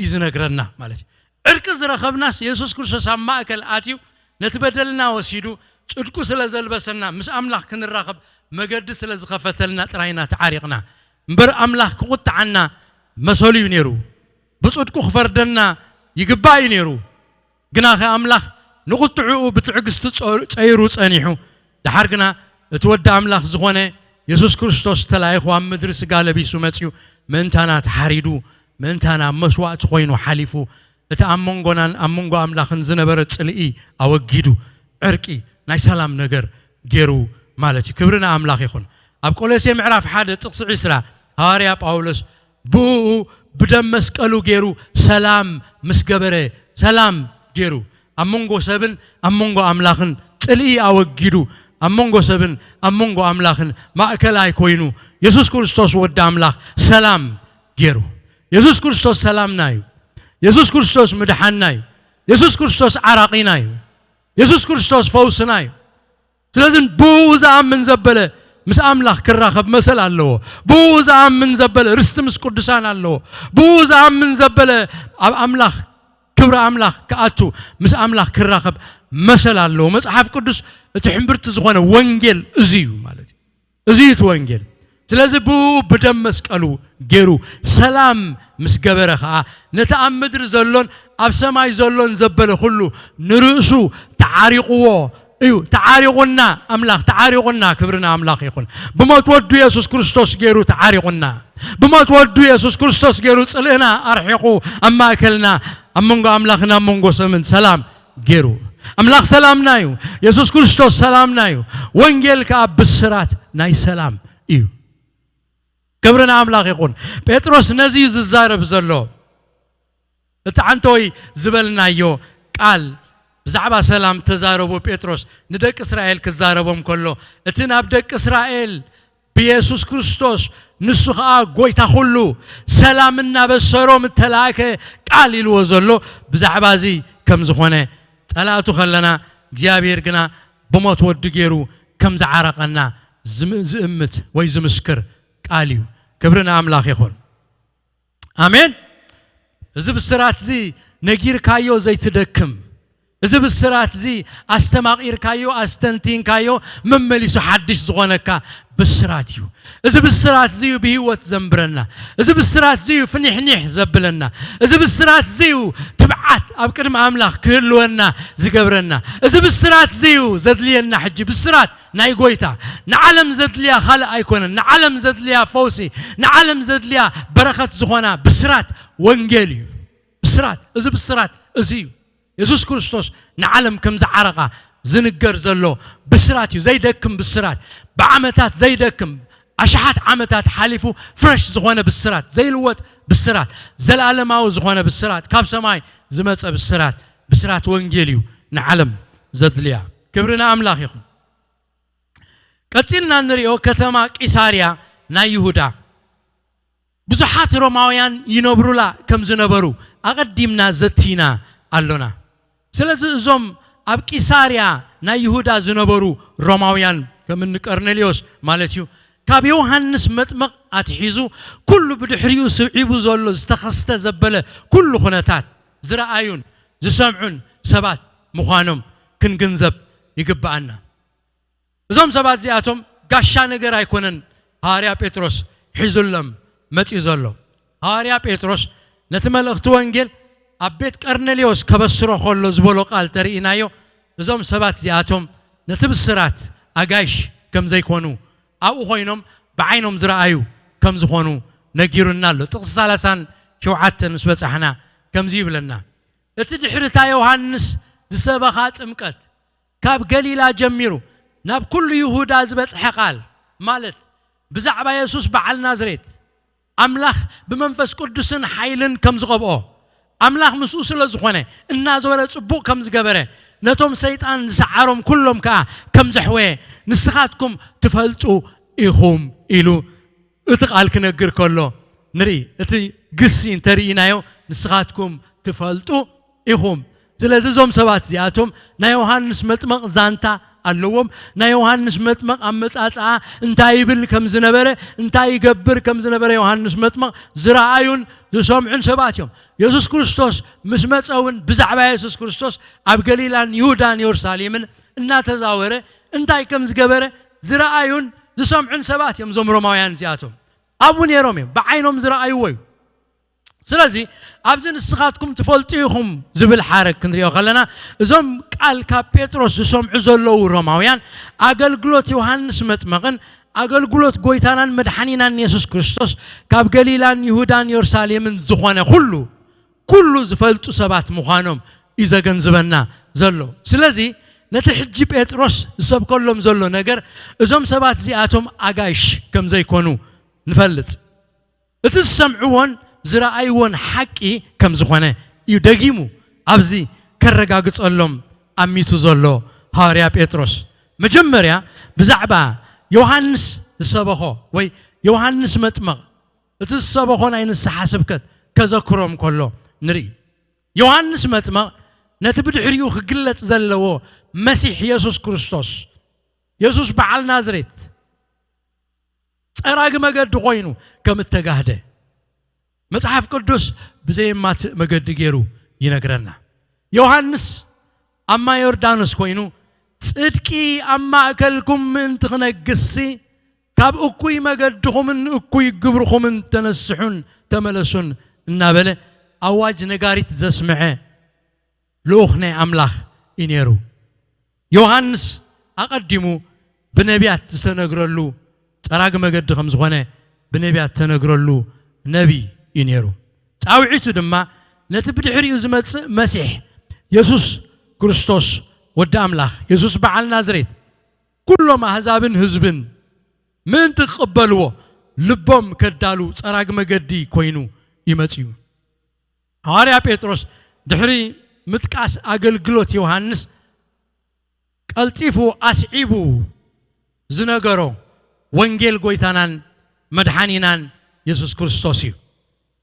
እዩ ዝነግረና ማለት እዩ። ዕርቂ ዝረኸብናስ የሱስ ክርስቶስ ኣብ ማእከል ኣትዩ ነቲ በደልና ወሲዱ ጽድቁ ስለ ዘልበሰና ምስ ኣምላኽ ክንራኸብ መገዲ ስለ ዝኸፈተልና ጥራይና ተዓሪቕና። እምበር ኣምላኽ ክቑጥዓና መሰሉ እዩ ነይሩ። ብጽድቁ ክፈርደና ይግባእ እዩ ነይሩ። ግናኸ ኣምላኽ ንቑጥዕኡ ብትዕግስቲ ጸ-፣ ጸይሩ ጸኒሑ። ደሓር ግና እቲ ወዲ ኣምላኽ ዝኾነ የሱስ ክርስቶስ ተላኢኹ ኣብ ምድሪ ስጋ ለቢሱ መጺኡ ምእንታና ተሓሪዱ፣ ምእንታና መስዋእቲ ኮይኑ ሓሊፉ፣ እቲ ኣብ መንጎናን ኣብ መንጎ ኣምላኽን ዝነበረ ጽልኢ ኣወጊዱ፣ ዕርቂ ናይ ሰላም ነገር ገይሩ ማለት እዩ። ክብሪ ንኣምላኽ ይኹን። ኣብ ቆሎሴ ምዕራፍ ሓደ ጥቕሲ ዕስራ ሃዋርያ ጳውሎስ ብእኡ ብደም መስቀሉ ገይሩ ሰላም ምስ ገበረ፣ ሰላም ገይሩ ኣብ መንጎ ሰብን ኣብ መንጎ ኣምላኽን ጽልኢ ኣወጊዱ፣ ኣብ መንጎ ሰብን ኣብ መንጎ ኣምላኽን ማእከላይ ኮይኑ የሱስ ክርስቶስ ወዲ ኣምላኽ ሰላም ገይሩ። የሱስ ክርስቶስ ሰላምና እዩ። የሱስ ክርስቶስ ምድሓንና እዩ። የሱስ ክርስቶስ ዓራቒና እዩ። የሱስ ክርስቶስ ፈውስና እዩ። ስለዚ ብኡ ዝኣምን ዘበለ ምስ ኣምላኽ ክራኸብ መሰል ኣለዎ። ብኡ ዝኣምን ዘበለ ርስቲ ምስ ቅዱሳን ኣለዎ። ብኡ ዝኣምን ዘበለ ኣብ ኣምላኽ፣ ክብሪ ኣምላኽ ክኣቱ፣ ምስ ኣምላኽ ክራኸብ መሰል ኣለዎ። መጽሓፍ ቅዱስ እቲ ሕምብርቲ ዝኾነ ወንጌል እዚ እዩ ማለት እዩ። እዚ እዩ እቲ ወንጌል። ስለዚ ብኡ ብደም መስቀሉ ገይሩ ሰላም ምስ ገበረ ኸኣ ነቲ ኣብ ምድሪ ዘሎን ኣብ ሰማይ ዘሎን ዘበለ ኩሉ ንርእሱ ተዓሪቕዎ እዩ። ተዓሪቑና፣ ኣምላኽ ተዓሪቑና፣ ክብሪ ንኣምላኽ ይኹን። ብሞት ወዱ የሱስ ክርስቶስ ገይሩ ተዓሪቑና። ብሞት ወዱ የሱስ ክርስቶስ ገይሩ ጽልእና ኣርሒቑ ኣብ ማእከልና፣ ኣብ መንጎ ኣምላኽን ኣብ መንጎ ሰብን ሰላም ገይሩ። ኣምላኽ ሰላምና እዩ። የሱስ ክርስቶስ ሰላምና እዩ። ወንጌል ከኣ ብስራት ናይ ሰላም እዩ። ክብሪ ንኣምላኽ ይኹን። ጴጥሮስ ነዚ እዩ ዝዛረብ ዘሎ። እቲ ዓንተወይ ዝበልናዮ ቃል ብዛዕባ ሰላም ተዛረቡ። ጴጥሮስ ንደቂ እስራኤል ክዛረቦም ከሎ፣ እቲ ናብ ደቂ እስራኤል ብየሱስ ክርስቶስ፣ ንሱ ኸኣ ጐይታ ኹሉ፣ ሰላም እናበሰሮም እተላእከ ቃል ኢልዎ ዘሎ ብዛዕባ እዚ ከም ዝኾነ፣ ጸላእቱ ከለና እግዚኣብሔር ግና ብሞት ወዱ ገይሩ ከም ዝዓረቐና ዝም-፣ ዝእምት ወይ ዝምስክር ቃል እዩ። ክብሪ ንኣምላኽ ይኹን። ኣሜን። እዚ ብስራት እዚ ነጊርካዮ ዘይትደክም፣ እዚ ብስራት እዚ ኣስተማቒርካዮ፣ ኣስተንቲንካዮ፣ መመሊሱ ሓድሽ ዝኾነካ ብስራት እዩ። እዚ ብስራት እዚ እዩ ብህይወት ዘንብረና። እዚ ብስራት እዚ እዩ ፍኒሕኒሕ ዘብለና። እዚ ብስራት እዚ እዩ ትብዓት ኣብ ቅድሚ ኣምላኽ ክህልወና ዝገብረና። እዚ ብስራት እዚ እዩ ዘድልየና። ሕጂ ብስራት ናይ ጐይታ፣ ንዓለም ዘድልያ ካልእ ኣይኮነን። ንዓለም ዘድልያ ፈውሲ፣ ንዓለም ዘድልያ በረኸት ዝኾና ብስራት ወንጌል እዩ። ብስራት፣ እዚ ብስራት እዚ እዩ። የሱስ ክርስቶስ ንዓለም ከም ዝዓረቓ ዝንገር ዘሎ ብስራት እዩ። ዘይደክም ብስራት፣ ብዓመታት ዘይደክም፣ ኣሽሓት ዓመታት ሓሊፉ ፍረሽ ዝኾነ ብስራት፣ ዘይልወጥ ብስራት፣ ዘለኣለማዊ ዝኾነ ብስራት፣ ካብ ሰማይ ዝመጸ ብስራት፣ ብስራት ወንጌል እዩ ንዓለም ዘድልያ። ክብሪ ንኣምላኽ ይኹን። ቀጺልና እንሪኦ ከተማ ቂሳርያ ናይ ይሁዳ። ብዙሓት ሮማውያን ይነብሩላ ከም ዝነበሩ ኣቐዲምና ዘቲና ኣሎና። ስለዚ እዞም ኣብ ቂሳርያ ናይ ይሁዳ ዝነበሩ ሮማውያን፣ ከም እኒ ቀርኔልዮስ ማለት እዩ፣ ካብ ዮሃንስ መጥምቕ ኣትሒዙ ኩሉ ብድሕሪኡ ስዒቡ ዘሎ ዝተኸስተ ዘበለ ኩሉ ኩነታት ዝረኣዩን ዝሰምዑን ሰባት ምዃኖም ክንግንዘብ ይግብኣና። እዞም ሰባት እዚኣቶም ጋሻ ነገር ኣይኮነን ሃዋርያ ጴጥሮስ ሒዙሎም መጺኡ ዘሎ። ሃዋርያ ጴጥሮስ ነቲ መልእኽቲ ወንጌል ኣብ ቤት ቀርኔልዮስ ከበስሮ ከሎ ዝበሎ ቃል ተርኢናዮ። እዞም ሰባት እዚኣቶም ነቲ ብስራት ኣጋይሽ ከም ዘይኮኑ፣ ኣብኡ ኮይኖም ብዓይኖም ዝረኣዩ ከም ዝኾኑ ነጊሩና ኣሎ። ጥቕሲ ሰላሳን ሸውዓተን ምስ በጻሕና ከምዚ ይብለና፣ እቲ ድሕሪ እታ ዮሃንስ ዝሰበኻ ጥምቀት ካብ ገሊላ ጀሚሩ ናብ ኩሉ ይሁዳ ዝበጽሐ ቃል፣ ማለት ብዛዕባ የሱስ በዓል ናዝሬት፣ ኣምላኽ ብመንፈስ ቅዱስን ሓይልን ከም ዝቐብኦ፣ ኣምላኽ ምስኡ ስለ ዝኾነ፣ እናዞረ ጽቡቕ ከም ዝገበረ፣ ነቶም ሰይጣን ዝሰዓሮም ኩሎም ከኣ ከም ዘሕወየ ንስኻትኩም ትፈልጡ ኢኹም ኢሉ እቲ ቃል ክነግር ከሎ ንርኢ። እቲ ግሲ እንተርኢናዮ ንስኻትኩም ትፈልጡ ኢኹም። ስለዚ እዞም ሰባት እዚኣቶም ናይ ዮሃንስ መጥመቕ ዛንታ ኣለዎም። ናይ ዮሃንስ መጥመቕ ኣመጻጽኣ እንታይ ይብል ከም ዝነበረ፣ እንታይ ይገብር ከም ዝነበረ ዮሃንስ መጥመቕ ዝረኣዩን ዝሰምዑን ሰባት እዮም። የሱስ ክርስቶስ ምስ መጸ እውን ብዛዕባ የሱስ ክርስቶስ ኣብ ገሊላን ይሁዳን የሩሳሌምን እናተዛወረ እንታይ ከም ዝገበረ ዝረኣዩን ዝሰምዑን ሰባት እዮም እዞም ሮማውያን እዚኣቶም። ኣብኡ ነይሮም እዮም፣ ብዓይኖም ዝረኣይዎ እዩ። ስለዚ ኣብዚ ንስኻትኩም ትፈልጡ ኢኹም ዝብል ሓረግ ክንሪኦ ከለና፣ እዞም ቃል ካብ ጴጥሮስ ዝሰምዑ ዘለዉ ሮማውያን፣ ኣገልግሎት ዮሃንስ መጥመቕን ኣገልግሎት ጎይታናን መድሓኒናን የሱስ ክርስቶስ ካብ ገሊላን ይሁዳን የሩሳሌምን ዝኾነ ኩሉ ኩሉ ዝፈልጡ ሰባት ምዃኖም እዩ ዘገንዝበና ዘሎ። ስለዚ ነቲ ሕጂ ጴጥሮስ ዝሰብከሎም ዘሎ ነገር እዞም ሰባት እዚኣቶም ኣጋይሽ ከም ዘይኮኑ ንፈልጥ። እቲ ዝሰምዕዎን ዝረኣይዎን ሓቂ ከም ዝኾነ እዩ ደጊሙ ኣብዚ ከረጋግጸሎም ኣሚቱ ዘሎ ሃዋርያ ጴጥሮስ። መጀመርያ ብዛዕባ ዮሃንስ ዝሰበኾ ወይ ዮሃንስ መጥመቕ እቲ ዝሰበኾ ናይ ንስሓ ስብከት ከዘክሮም ከሎ ንርኢ። ዮሃንስ መጥመቕ ነቲ ብድሕሪኡ ክግለጽ ዘለዎ መሲሕ የሱስ ክርስቶስ፣ የሱስ በዓል ናዝሬት፣ ጸራጊ መገዲ ኮይኑ ከም እተጋህደ መጽሓፍ ቅዱስ ብዘየማትእ መገዲ ገይሩ ይነግረና። ዮሃንስ ኣብ ማይ ዮርዳኖስ ኮይኑ፣ ጽድቂ ኣብ ማእከልኩም ምእንቲ ክነግስሲ፣ ካብ እኩይ መገድኹምን እኩይ ግብርኹምን ተነስሑን ተመለሱን እናበለ ኣዋጅ ነጋሪት ዘስምዐ ልኡኽ ናይ ኣምላኽ እዩ ነይሩ። ዮሃንስ ኣቐዲሙ ብነቢያት ዝተነግረሉ ጸራጊ መገዲ ከም ዝኾነ ብነቢያት ተነግረሉ ነቢ እዩ ነይሩ። ጻውዒቱ ድማ ነቲ ብድሕሪኡ ዝመጽእ መሲሕ የሱስ ክርስቶስ ወዲ ኣምላኽ፣ የሱስ በዓል ናዝሬት፣ ኩሎም ኣህዛብን ህዝብን ምእንቲ ክቕበልዎ ልቦም ከዳሉ ጸራጊ መገዲ ኮይኑ እዩ መጺኡ። ሃዋርያ ጴጥሮስ ድሕሪ ምጥቃስ ኣገልግሎት ዮሃንስ ቀልጢፉ ኣስዒቡ ዝነገሮ ወንጌል ጎይታናን መድሓኒናን የሱስ ክርስቶስ እዩ።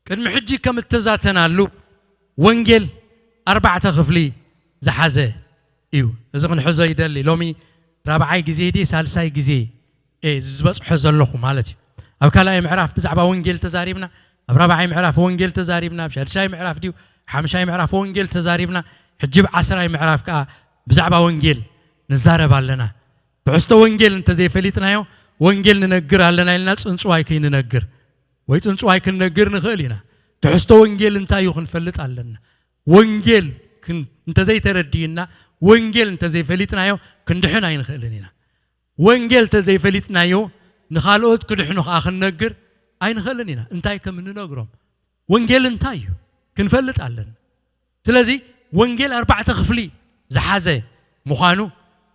ቅድሚ ሕጂ ከም እተዛተናሉ ወንጌል ኣርባዕተ ክፍሊ ዝሓዘ እዩ። እዚ ክንሕዞ ይደሊ። ሎሚ ራብዓይ ግዜ ድየ ሳልሳይ ግዜ እየ ዝበጽሖ ዘለኹ ማለት እዩ። ኣብ ካልኣይ ምዕራፍ ብዛዕባ ወንጌል ተዛሪብና፣ ኣብ ራብዓይ ምዕራፍ ወንጌል ተዛሪብና፣ ኣብ ሻድሻይ ምዕራፍ ድዩ ሓምሻይ ምዕራፍ ወንጌል ተዛሪብና፣ ሕጂ ኣብ ዓስራይ ምዕራፍ ከኣ ብዛዕባ ወንጌል ንዛረብ ኣለና። ትሕዝቶ ወንጌል እንተዘይፈሊጥናዮ ወንጌል ንነግር ኣለና ኢልና ጽንጽዋይ ከይንነግር ወይ ጽንጽዋይ ክንነግር ንኽእል ኢና። ትሕዝቶ ወንጌል እንታይ እዩ ክንፈልጥ ኣለና። ወንጌል ክን-፣ እንተዘይተረዲእና፣ ወንጌል እንተዘይፈሊጥናዮ ክንድሕን ኣይንኽእልን ኢና። ወንጌል እንተዘይፈሊጥናዮ ንኻልኦት ክድሕኑ ከኣ ክንነግር ኣይንኽእልን ኢና። እንታይ ከም እንነግሮም፣ ወንጌል እንታይ እዩ ክንፈልጥ ኣለና። ስለዚ ወንጌል ኣርባዕተ ክፍሊ ዝሓዘ ምዃኑ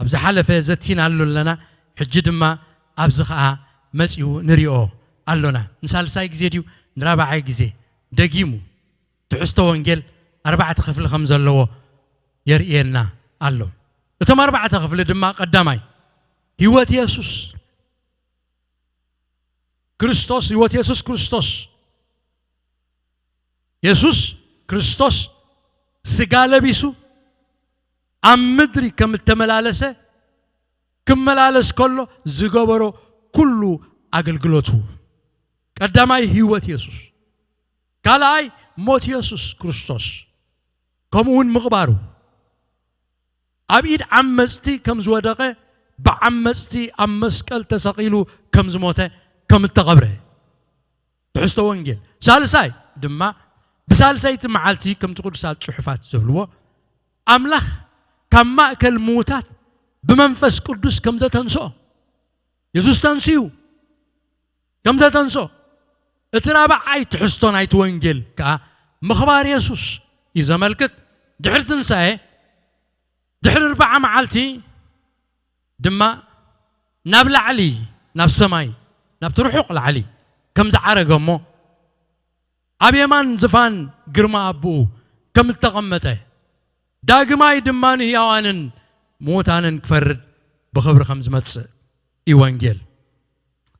ኣብ ዝሓለፈ ዘቲናሉ ኣለና። ሕጂ ድማ ኣብዚ ኸኣ መጺኡ ንሪኦ ኣሎና። ንሳልሳይ ግዜ ድዩ ንራብዓይ ግዜ ደጊሙ ትሕዝቶ ወንጌል ኣርባዕተ ክፍሊ ከም ዘለዎ የርእየና ኣሎ። እቶም ኣርባዕተ ክፍሊ ድማ ቀዳማይ ህይወት የሱስ ክርስቶስ፣ ህይወት የሱስ ክርስቶስ፣ የሱስ ክርስቶስ ስጋ ለቢሱ ኣብ ምድሪ ከም እተመላለሰ ክመላለስ ከሎ ዝገበሮ ኩሉ ኣገልግሎቱ። ቀዳማይ ህይወት የሱስ፣ ካልኣይ ሞት የሱስ ክርስቶስ፣ ከምኡ እውን ምቕባሩ፣ ኣብ ኢድ ዓመጽቲ ከም ዝወደቐ ብዓመጽቲ ኣብ መስቀል ተሰቒሉ ከም ዝሞተ ከም እተቐብረ ትሕዝቶ ወንጌል። ሳልሳይ ድማ ብሳልሰይቲ መዓልቲ ከምቲ ቅዱሳት ጽሑፋት ዝብልዎ ኣምላኽ ካብ ማእከል ምዉታት ብመንፈስ ቅዱስ ከም ዘተንስኦ፣ የሱስ ተንስኡ ከም ዘተንስኦ፣ እቲ ራብዓይ ትሕዝቶ ናይቲ ወንጌል ከኣ ምኽባር የሱስ እዩ ዘመልክት። ድሕሪ ትንሳኤ ድሕሪ ኣርብዓ መዓልቲ ድማ ናብ ላዕሊ ናብ ሰማይ ናብቲ ርሑቕ ላዕሊ ከም ዝዓረገ እሞ ኣብ የማን ዝፋን ግርማ ኣቦኡ ከም እተቐመጠ ዳግማይ ድማ ንህያዋንን ምዉታንን ክፈርድ ብኽብሪ ከም ዝመጽእ እዩ ወንጌል።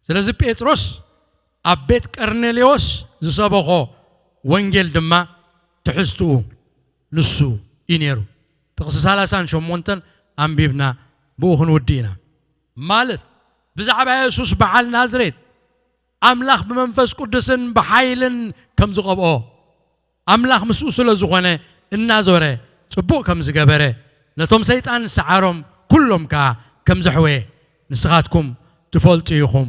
ስለዚ ጴጥሮስ ኣብ ቤት ቀርኔሌዎስ ዝሰበኾ ወንጌል ድማ ትሕዝትኡ ንሱ እዩ ነይሩ። ጥቕሲ ሰላሳን ሸሞንተን ኣንቢብና ብኡ ክንውድእ ኢና። ማለት ብዛዕባ የሱስ በዓል ናዝሬት ኣምላኽ ብመንፈስ ቅዱስን ብሓይልን ከም ዝቐብኦ፣ ኣምላኽ ምስኡ ስለ ዝኾነ እናዞረ ጽቡቕ ከም ዝገበረ፣ ነቶም ሰይጣን ዝሰዓሮም ኩሎም ከኣ ከም ዘሕወየ ንስኻትኩም ትፈልጡ ኢኹም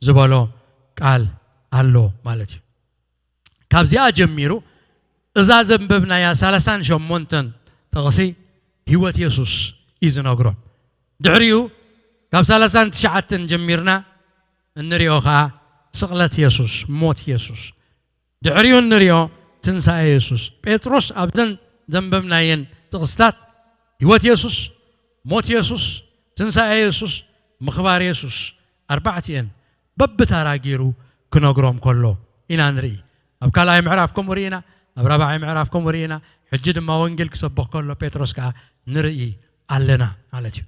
ዝበሎ ቃል ኣሎ ማለት እዩ። ካብዚኣ ጀሚሩ እዛ ዘንበብናያ ሰላሳን ሸሞንተን ጥቕሲ ህይወት የሱስ እዩ ዝነግሮም። ድሕሪኡ ካብ ሰላሳን ትሽዓተን ጀሚርና እንሪኦ ኸዓ ስቕለት የሱስ፣ ሞት የሱስ። ድሕሪኡ እንሪኦ ትንሳኤ የሱስ። ጴጥሮስ ኣብዘን ዘንበብናየን ጥቕስታት ህይወት የሱስ፣ ሞት የሱስ፣ ትንሳኤ የሱስ፣ ምኽባር የሱስ፣ ኣርባዕቲኤን በብታራ ገይሩ ክነግሮም ከሎ ኢና ንርኢ። ኣብ ካልኣይ ምዕራፍ ከምኡ ርኢና፣ ኣብ ራብዓይ ምዕራፍ ከምኡ ርኢና። ሕጂ ድማ ወንጌል ክሰብኽ ከሎ ጴጥሮስ ከኣ ንርኢ ኣለና ማለት እዩ።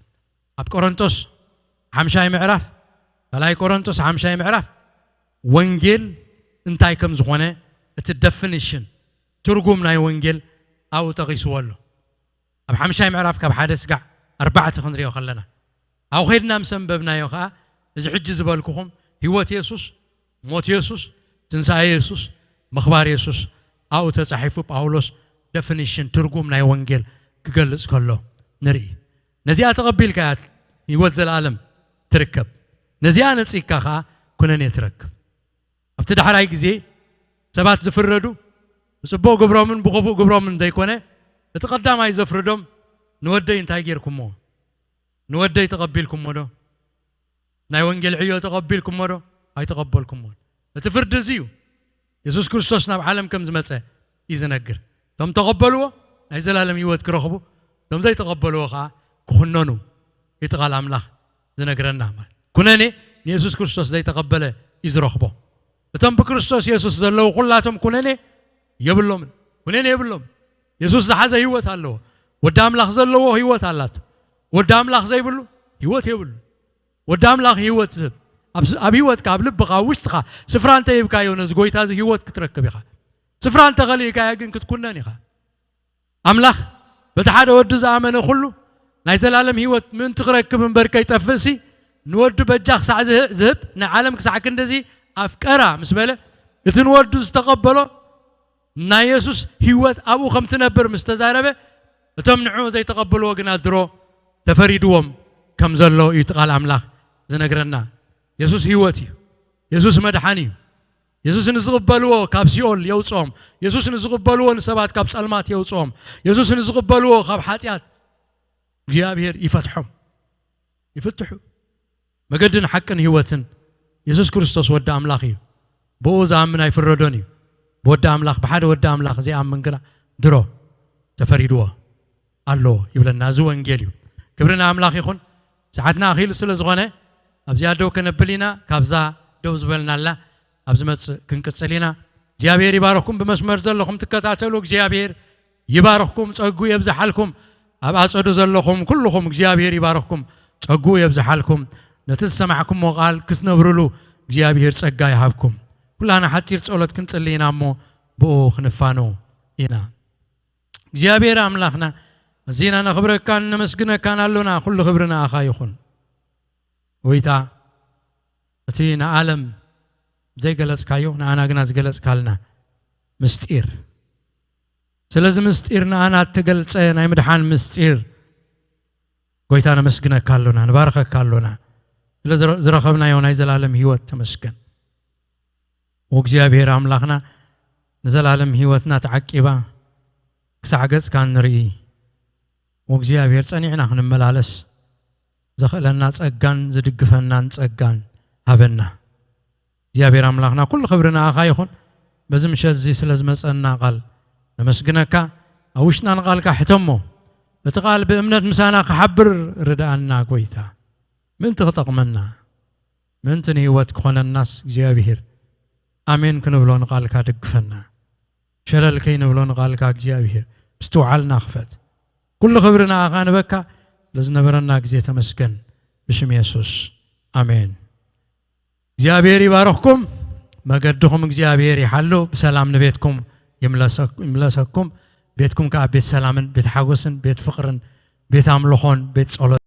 ኣብ ቆሮንቶስ ሓምሻይ ምዕራፍ፣ ካልኣይ ቆሮንቶስ ሓምሻይ ምዕራፍ ወንጌል እንታይ ከም ዝኾነ፣ እቲ ደፊኒሽን፣ ትርጉም ናይ ወንጌል ኣብኡ ጠቒስዎ ኣሎ። ኣብ ሓምሻይ ምዕራፍ ካብ ሓደ ስጋዕ ኣርባዕተ ክንሪኦ ከለና፣ ኣብኡ ኸይድና ምስ ኣንበብናዮ ኸዓ፣ እዚ ሕጂ ዝበልኩኹም ህይወት የሱስ፣ ሞት የሱስ፣ ትንሳኤ የሱስ፣ ምኽባር የሱስ ኣብኡ ተጻሒፉ፣ ጳውሎስ ደፊኒሽን፣ ትርጉም ናይ ወንጌል ክገልጽ ከሎ ንርኢ። ነዚኣ ተቐቢልካ እያ ህይወት ዘለኣለም ትርከብ። ነዚኣ ነጺግካ ኸዓ ኩነኔ ትረክብ። ኣብቲ ዳሕራይ ግዜ ሰባት ዝፍረዱ ብጽቡቕ ግብሮምን ብኽፉእ ግብሮምን ዘይኮነ፣ እቲ ቀዳማይ ዘፍርዶም ንወደይ እንታይ ጌርኩሞ? ንወደይ ተቐቢልኩሞ ዶ? ናይ ወንጌል ዕዮ ተቐቢልኩሞ ዶ? ኣይተቐበልኩሞን። እቲ ፍርዲ እዚ እዩ። የሱስ ክርስቶስ ናብ ዓለም ከም ዝመጸ እዩ ዝነግር። እቶም ተቐበልዎ ናይ ዘላለም ህይወት ክረኽቡ፣ እቶም ዘይተቐበልዎ ኸዓ ክኹነኑ እቲ ቃል ኣምላኽ ዝነግረና። ማለት ኩነኔ ንየሱስ ክርስቶስ ዘይተቐበለ እዩ ዝረኽቦ። እቶም ብክርስቶስ የሱስ ዘለዉ ኩላቶም ኩነኔ የብሎምን። ኩነኔ የብሎም። የሱስ ዝሓዘ ህይወት ኣለዎ። ወዲ ኣምላኽ ዘለዎ ህይወት ኣላቶ። ወዲ ኣምላኽ ዘይብሉ ህይወት የብሉ። ወዲ ኣምላኽ ህይወት ዝህብ፣ ኣብ፣ ኣብ ህይወትካ፣ ኣብ ልብኻ፣ ኣብ ውሽጥኻ ስፍራ እንተ ሂብካዮ ነዚ ጎይታ እዚ ህይወት ክትረክብ ኢኻ። ስፍራ እንተ ኸሊእካዮ ግን ክትኩነን ኢኻ። ኣምላኽ በቲ ሓደ ወዱ ዝኣመነ ኩሉ ናይ ዘላለም ህይወት ምእንቲ ክረክብ እምበር ከይጠፍእሲ፣ ንወዱ በጃ ክሳዕ ዝህ-፣ ዝህብ፣ ንዓለም ክሳዕ ክንድዚ ኣፍቀራ ምስ በለ፣ እቲ ንወዱ ዝተቐበሎ ናይ የሱስ ህይወት ኣብኡ ከም ትነብር ምስ ተዛረበ፣ እቶም ንዕኡ ዘይተቐበልዎ ግና ድሮ ተፈሪድዎም ከም ዘሎ እዩ እቲ ቃል ኣምላኽ ዝነግረና። የሱስ ህይወት እዩ። የሱስ መድሓኒ እዩ። የሱስ ንዝቕበልዎ ካብ ሲኦል የውፅኦም። የሱስ ንዝቕበልዎ ንሰባት ካብ ጸልማት የውፅኦም። የሱስ ንዝቕበልዎ ካብ ሓጢኣት እግዚኣብሔር ይፈትሖም። ይፍትሑ። መገድን ሓቅን ህይወትን የሱስ ክርስቶስ ወዲ ኣምላኽ እዩ። ብኡ ዝኣምን ኣይፍረዶን እዩ። ብወዲ ኣምላኽ፣ ብሓደ ወዲ ኣምላኽ ዘይኣምን ግና ድሮ ተፈሪድዎ ኣሎ ይብለና። እዚ ወንጌል እዩ። ክብሪ ንኣምላኽ ይኹን። ሰዓትና ኣኺሉ ስለ ዝኾነ ኣብዚኣ ደው ከነብል ኢና። ካብዛ ደው ዝበልናላ ኣብ ዝመጽእ ክንቅጽል ኢና። እግዚኣብሔር ይባርኽኩም። ብመስመር ዘለኹም ትከታተሉ እግዚኣብሔር ይባርኽኩም፣ ጸጉ የብዝሓልኩም። ኣብ ኣጸዱ ዘለኹም ኩልኹም እግዚኣብሔር ይባርኽኩም፣ ጸጉ የብዝሓልኩም። ነቲ ዝሰማዕኩሞ ቃል ክትነብርሉ እግዚኣብሔር ጸጋ ይሃብኩም። ኩላና ሓጺር ጸሎት ክንጽሊ ኢና እሞ ብኡ ክንፋነው ኢና። እግዚኣብሔር ኣምላኽና፣ ኣዚና ነኽብረካን ነመስግነካን ኣሎና። ኩሉ ክብሪ ንኣኻ ይኹን። ጎይታ፣ እቲ ንዓለም ዘይገለጽካዮ ንኣና ግና ዝገለጽካልና ምስጢር፣ ስለዚ ምስጢር ንኣና እተገልጸ ናይ ምድሓን ምስጢር፣ ጎይታ፣ ነመስግነካ ኣሎና፣ ንባርኸካ ኣሎና። ስለ ዝረ-፣ ዝረኸብናዮ ናይ ዘላለም ህይወት ተመስገን። ወእግዚኣብሔር ኣምላኽና፣ ንዘላለም ህይወትና ተዓቂባ ክሳዕ ገጽካ ንርኢ። ወእግዚኣብሔር፣ ጸኒዕና ክንመላለስ ዘኽእለና ጸጋን ዝድግፈናን ጸጋን ሃበና። እግዚኣብሔር ኣምላኽና፣ ኩሉ ክብሪ ንኣኻ ይኹን። በዚ ምሸት እዚ ስለ ዝመጸና ቃል ነመስግነካ። ኣብ ውሽጥና ንቃልካ ሕተሞ። እቲ ቃል ብእምነት ምሳና ክሓብር ርድኣና ጎይታ። ምእንቲ ክጠቕመና፣ ምእንቲ ንህይወት ክኾነናስ እግዚኣብሔር ኣሜን ክንብሎ ንቃልካ ደግፈና። ሸለል ከይንብሎ ንቃልካ እግዚኣብሔር ምስትውዓልና ክፈት። ኩሉ ክብሪ ንኣኻ ንበካ። ስለ ዝነበረና ግዜ ተመስገን። ብሽም የሱስ ኣሜን። እግዚኣብሔር ይባርኽኩም። መገድኹም እግዚኣብሔር ይሓሉ። ብሰላም ንቤትኩም ይምለሰ-፣ ይምለሰኩም። ቤትኩም ከኣ ቤት ሰላምን ቤት ሓጎስን ቤት ፍቕርን ቤት ኣምልኾን ቤት ጸሎት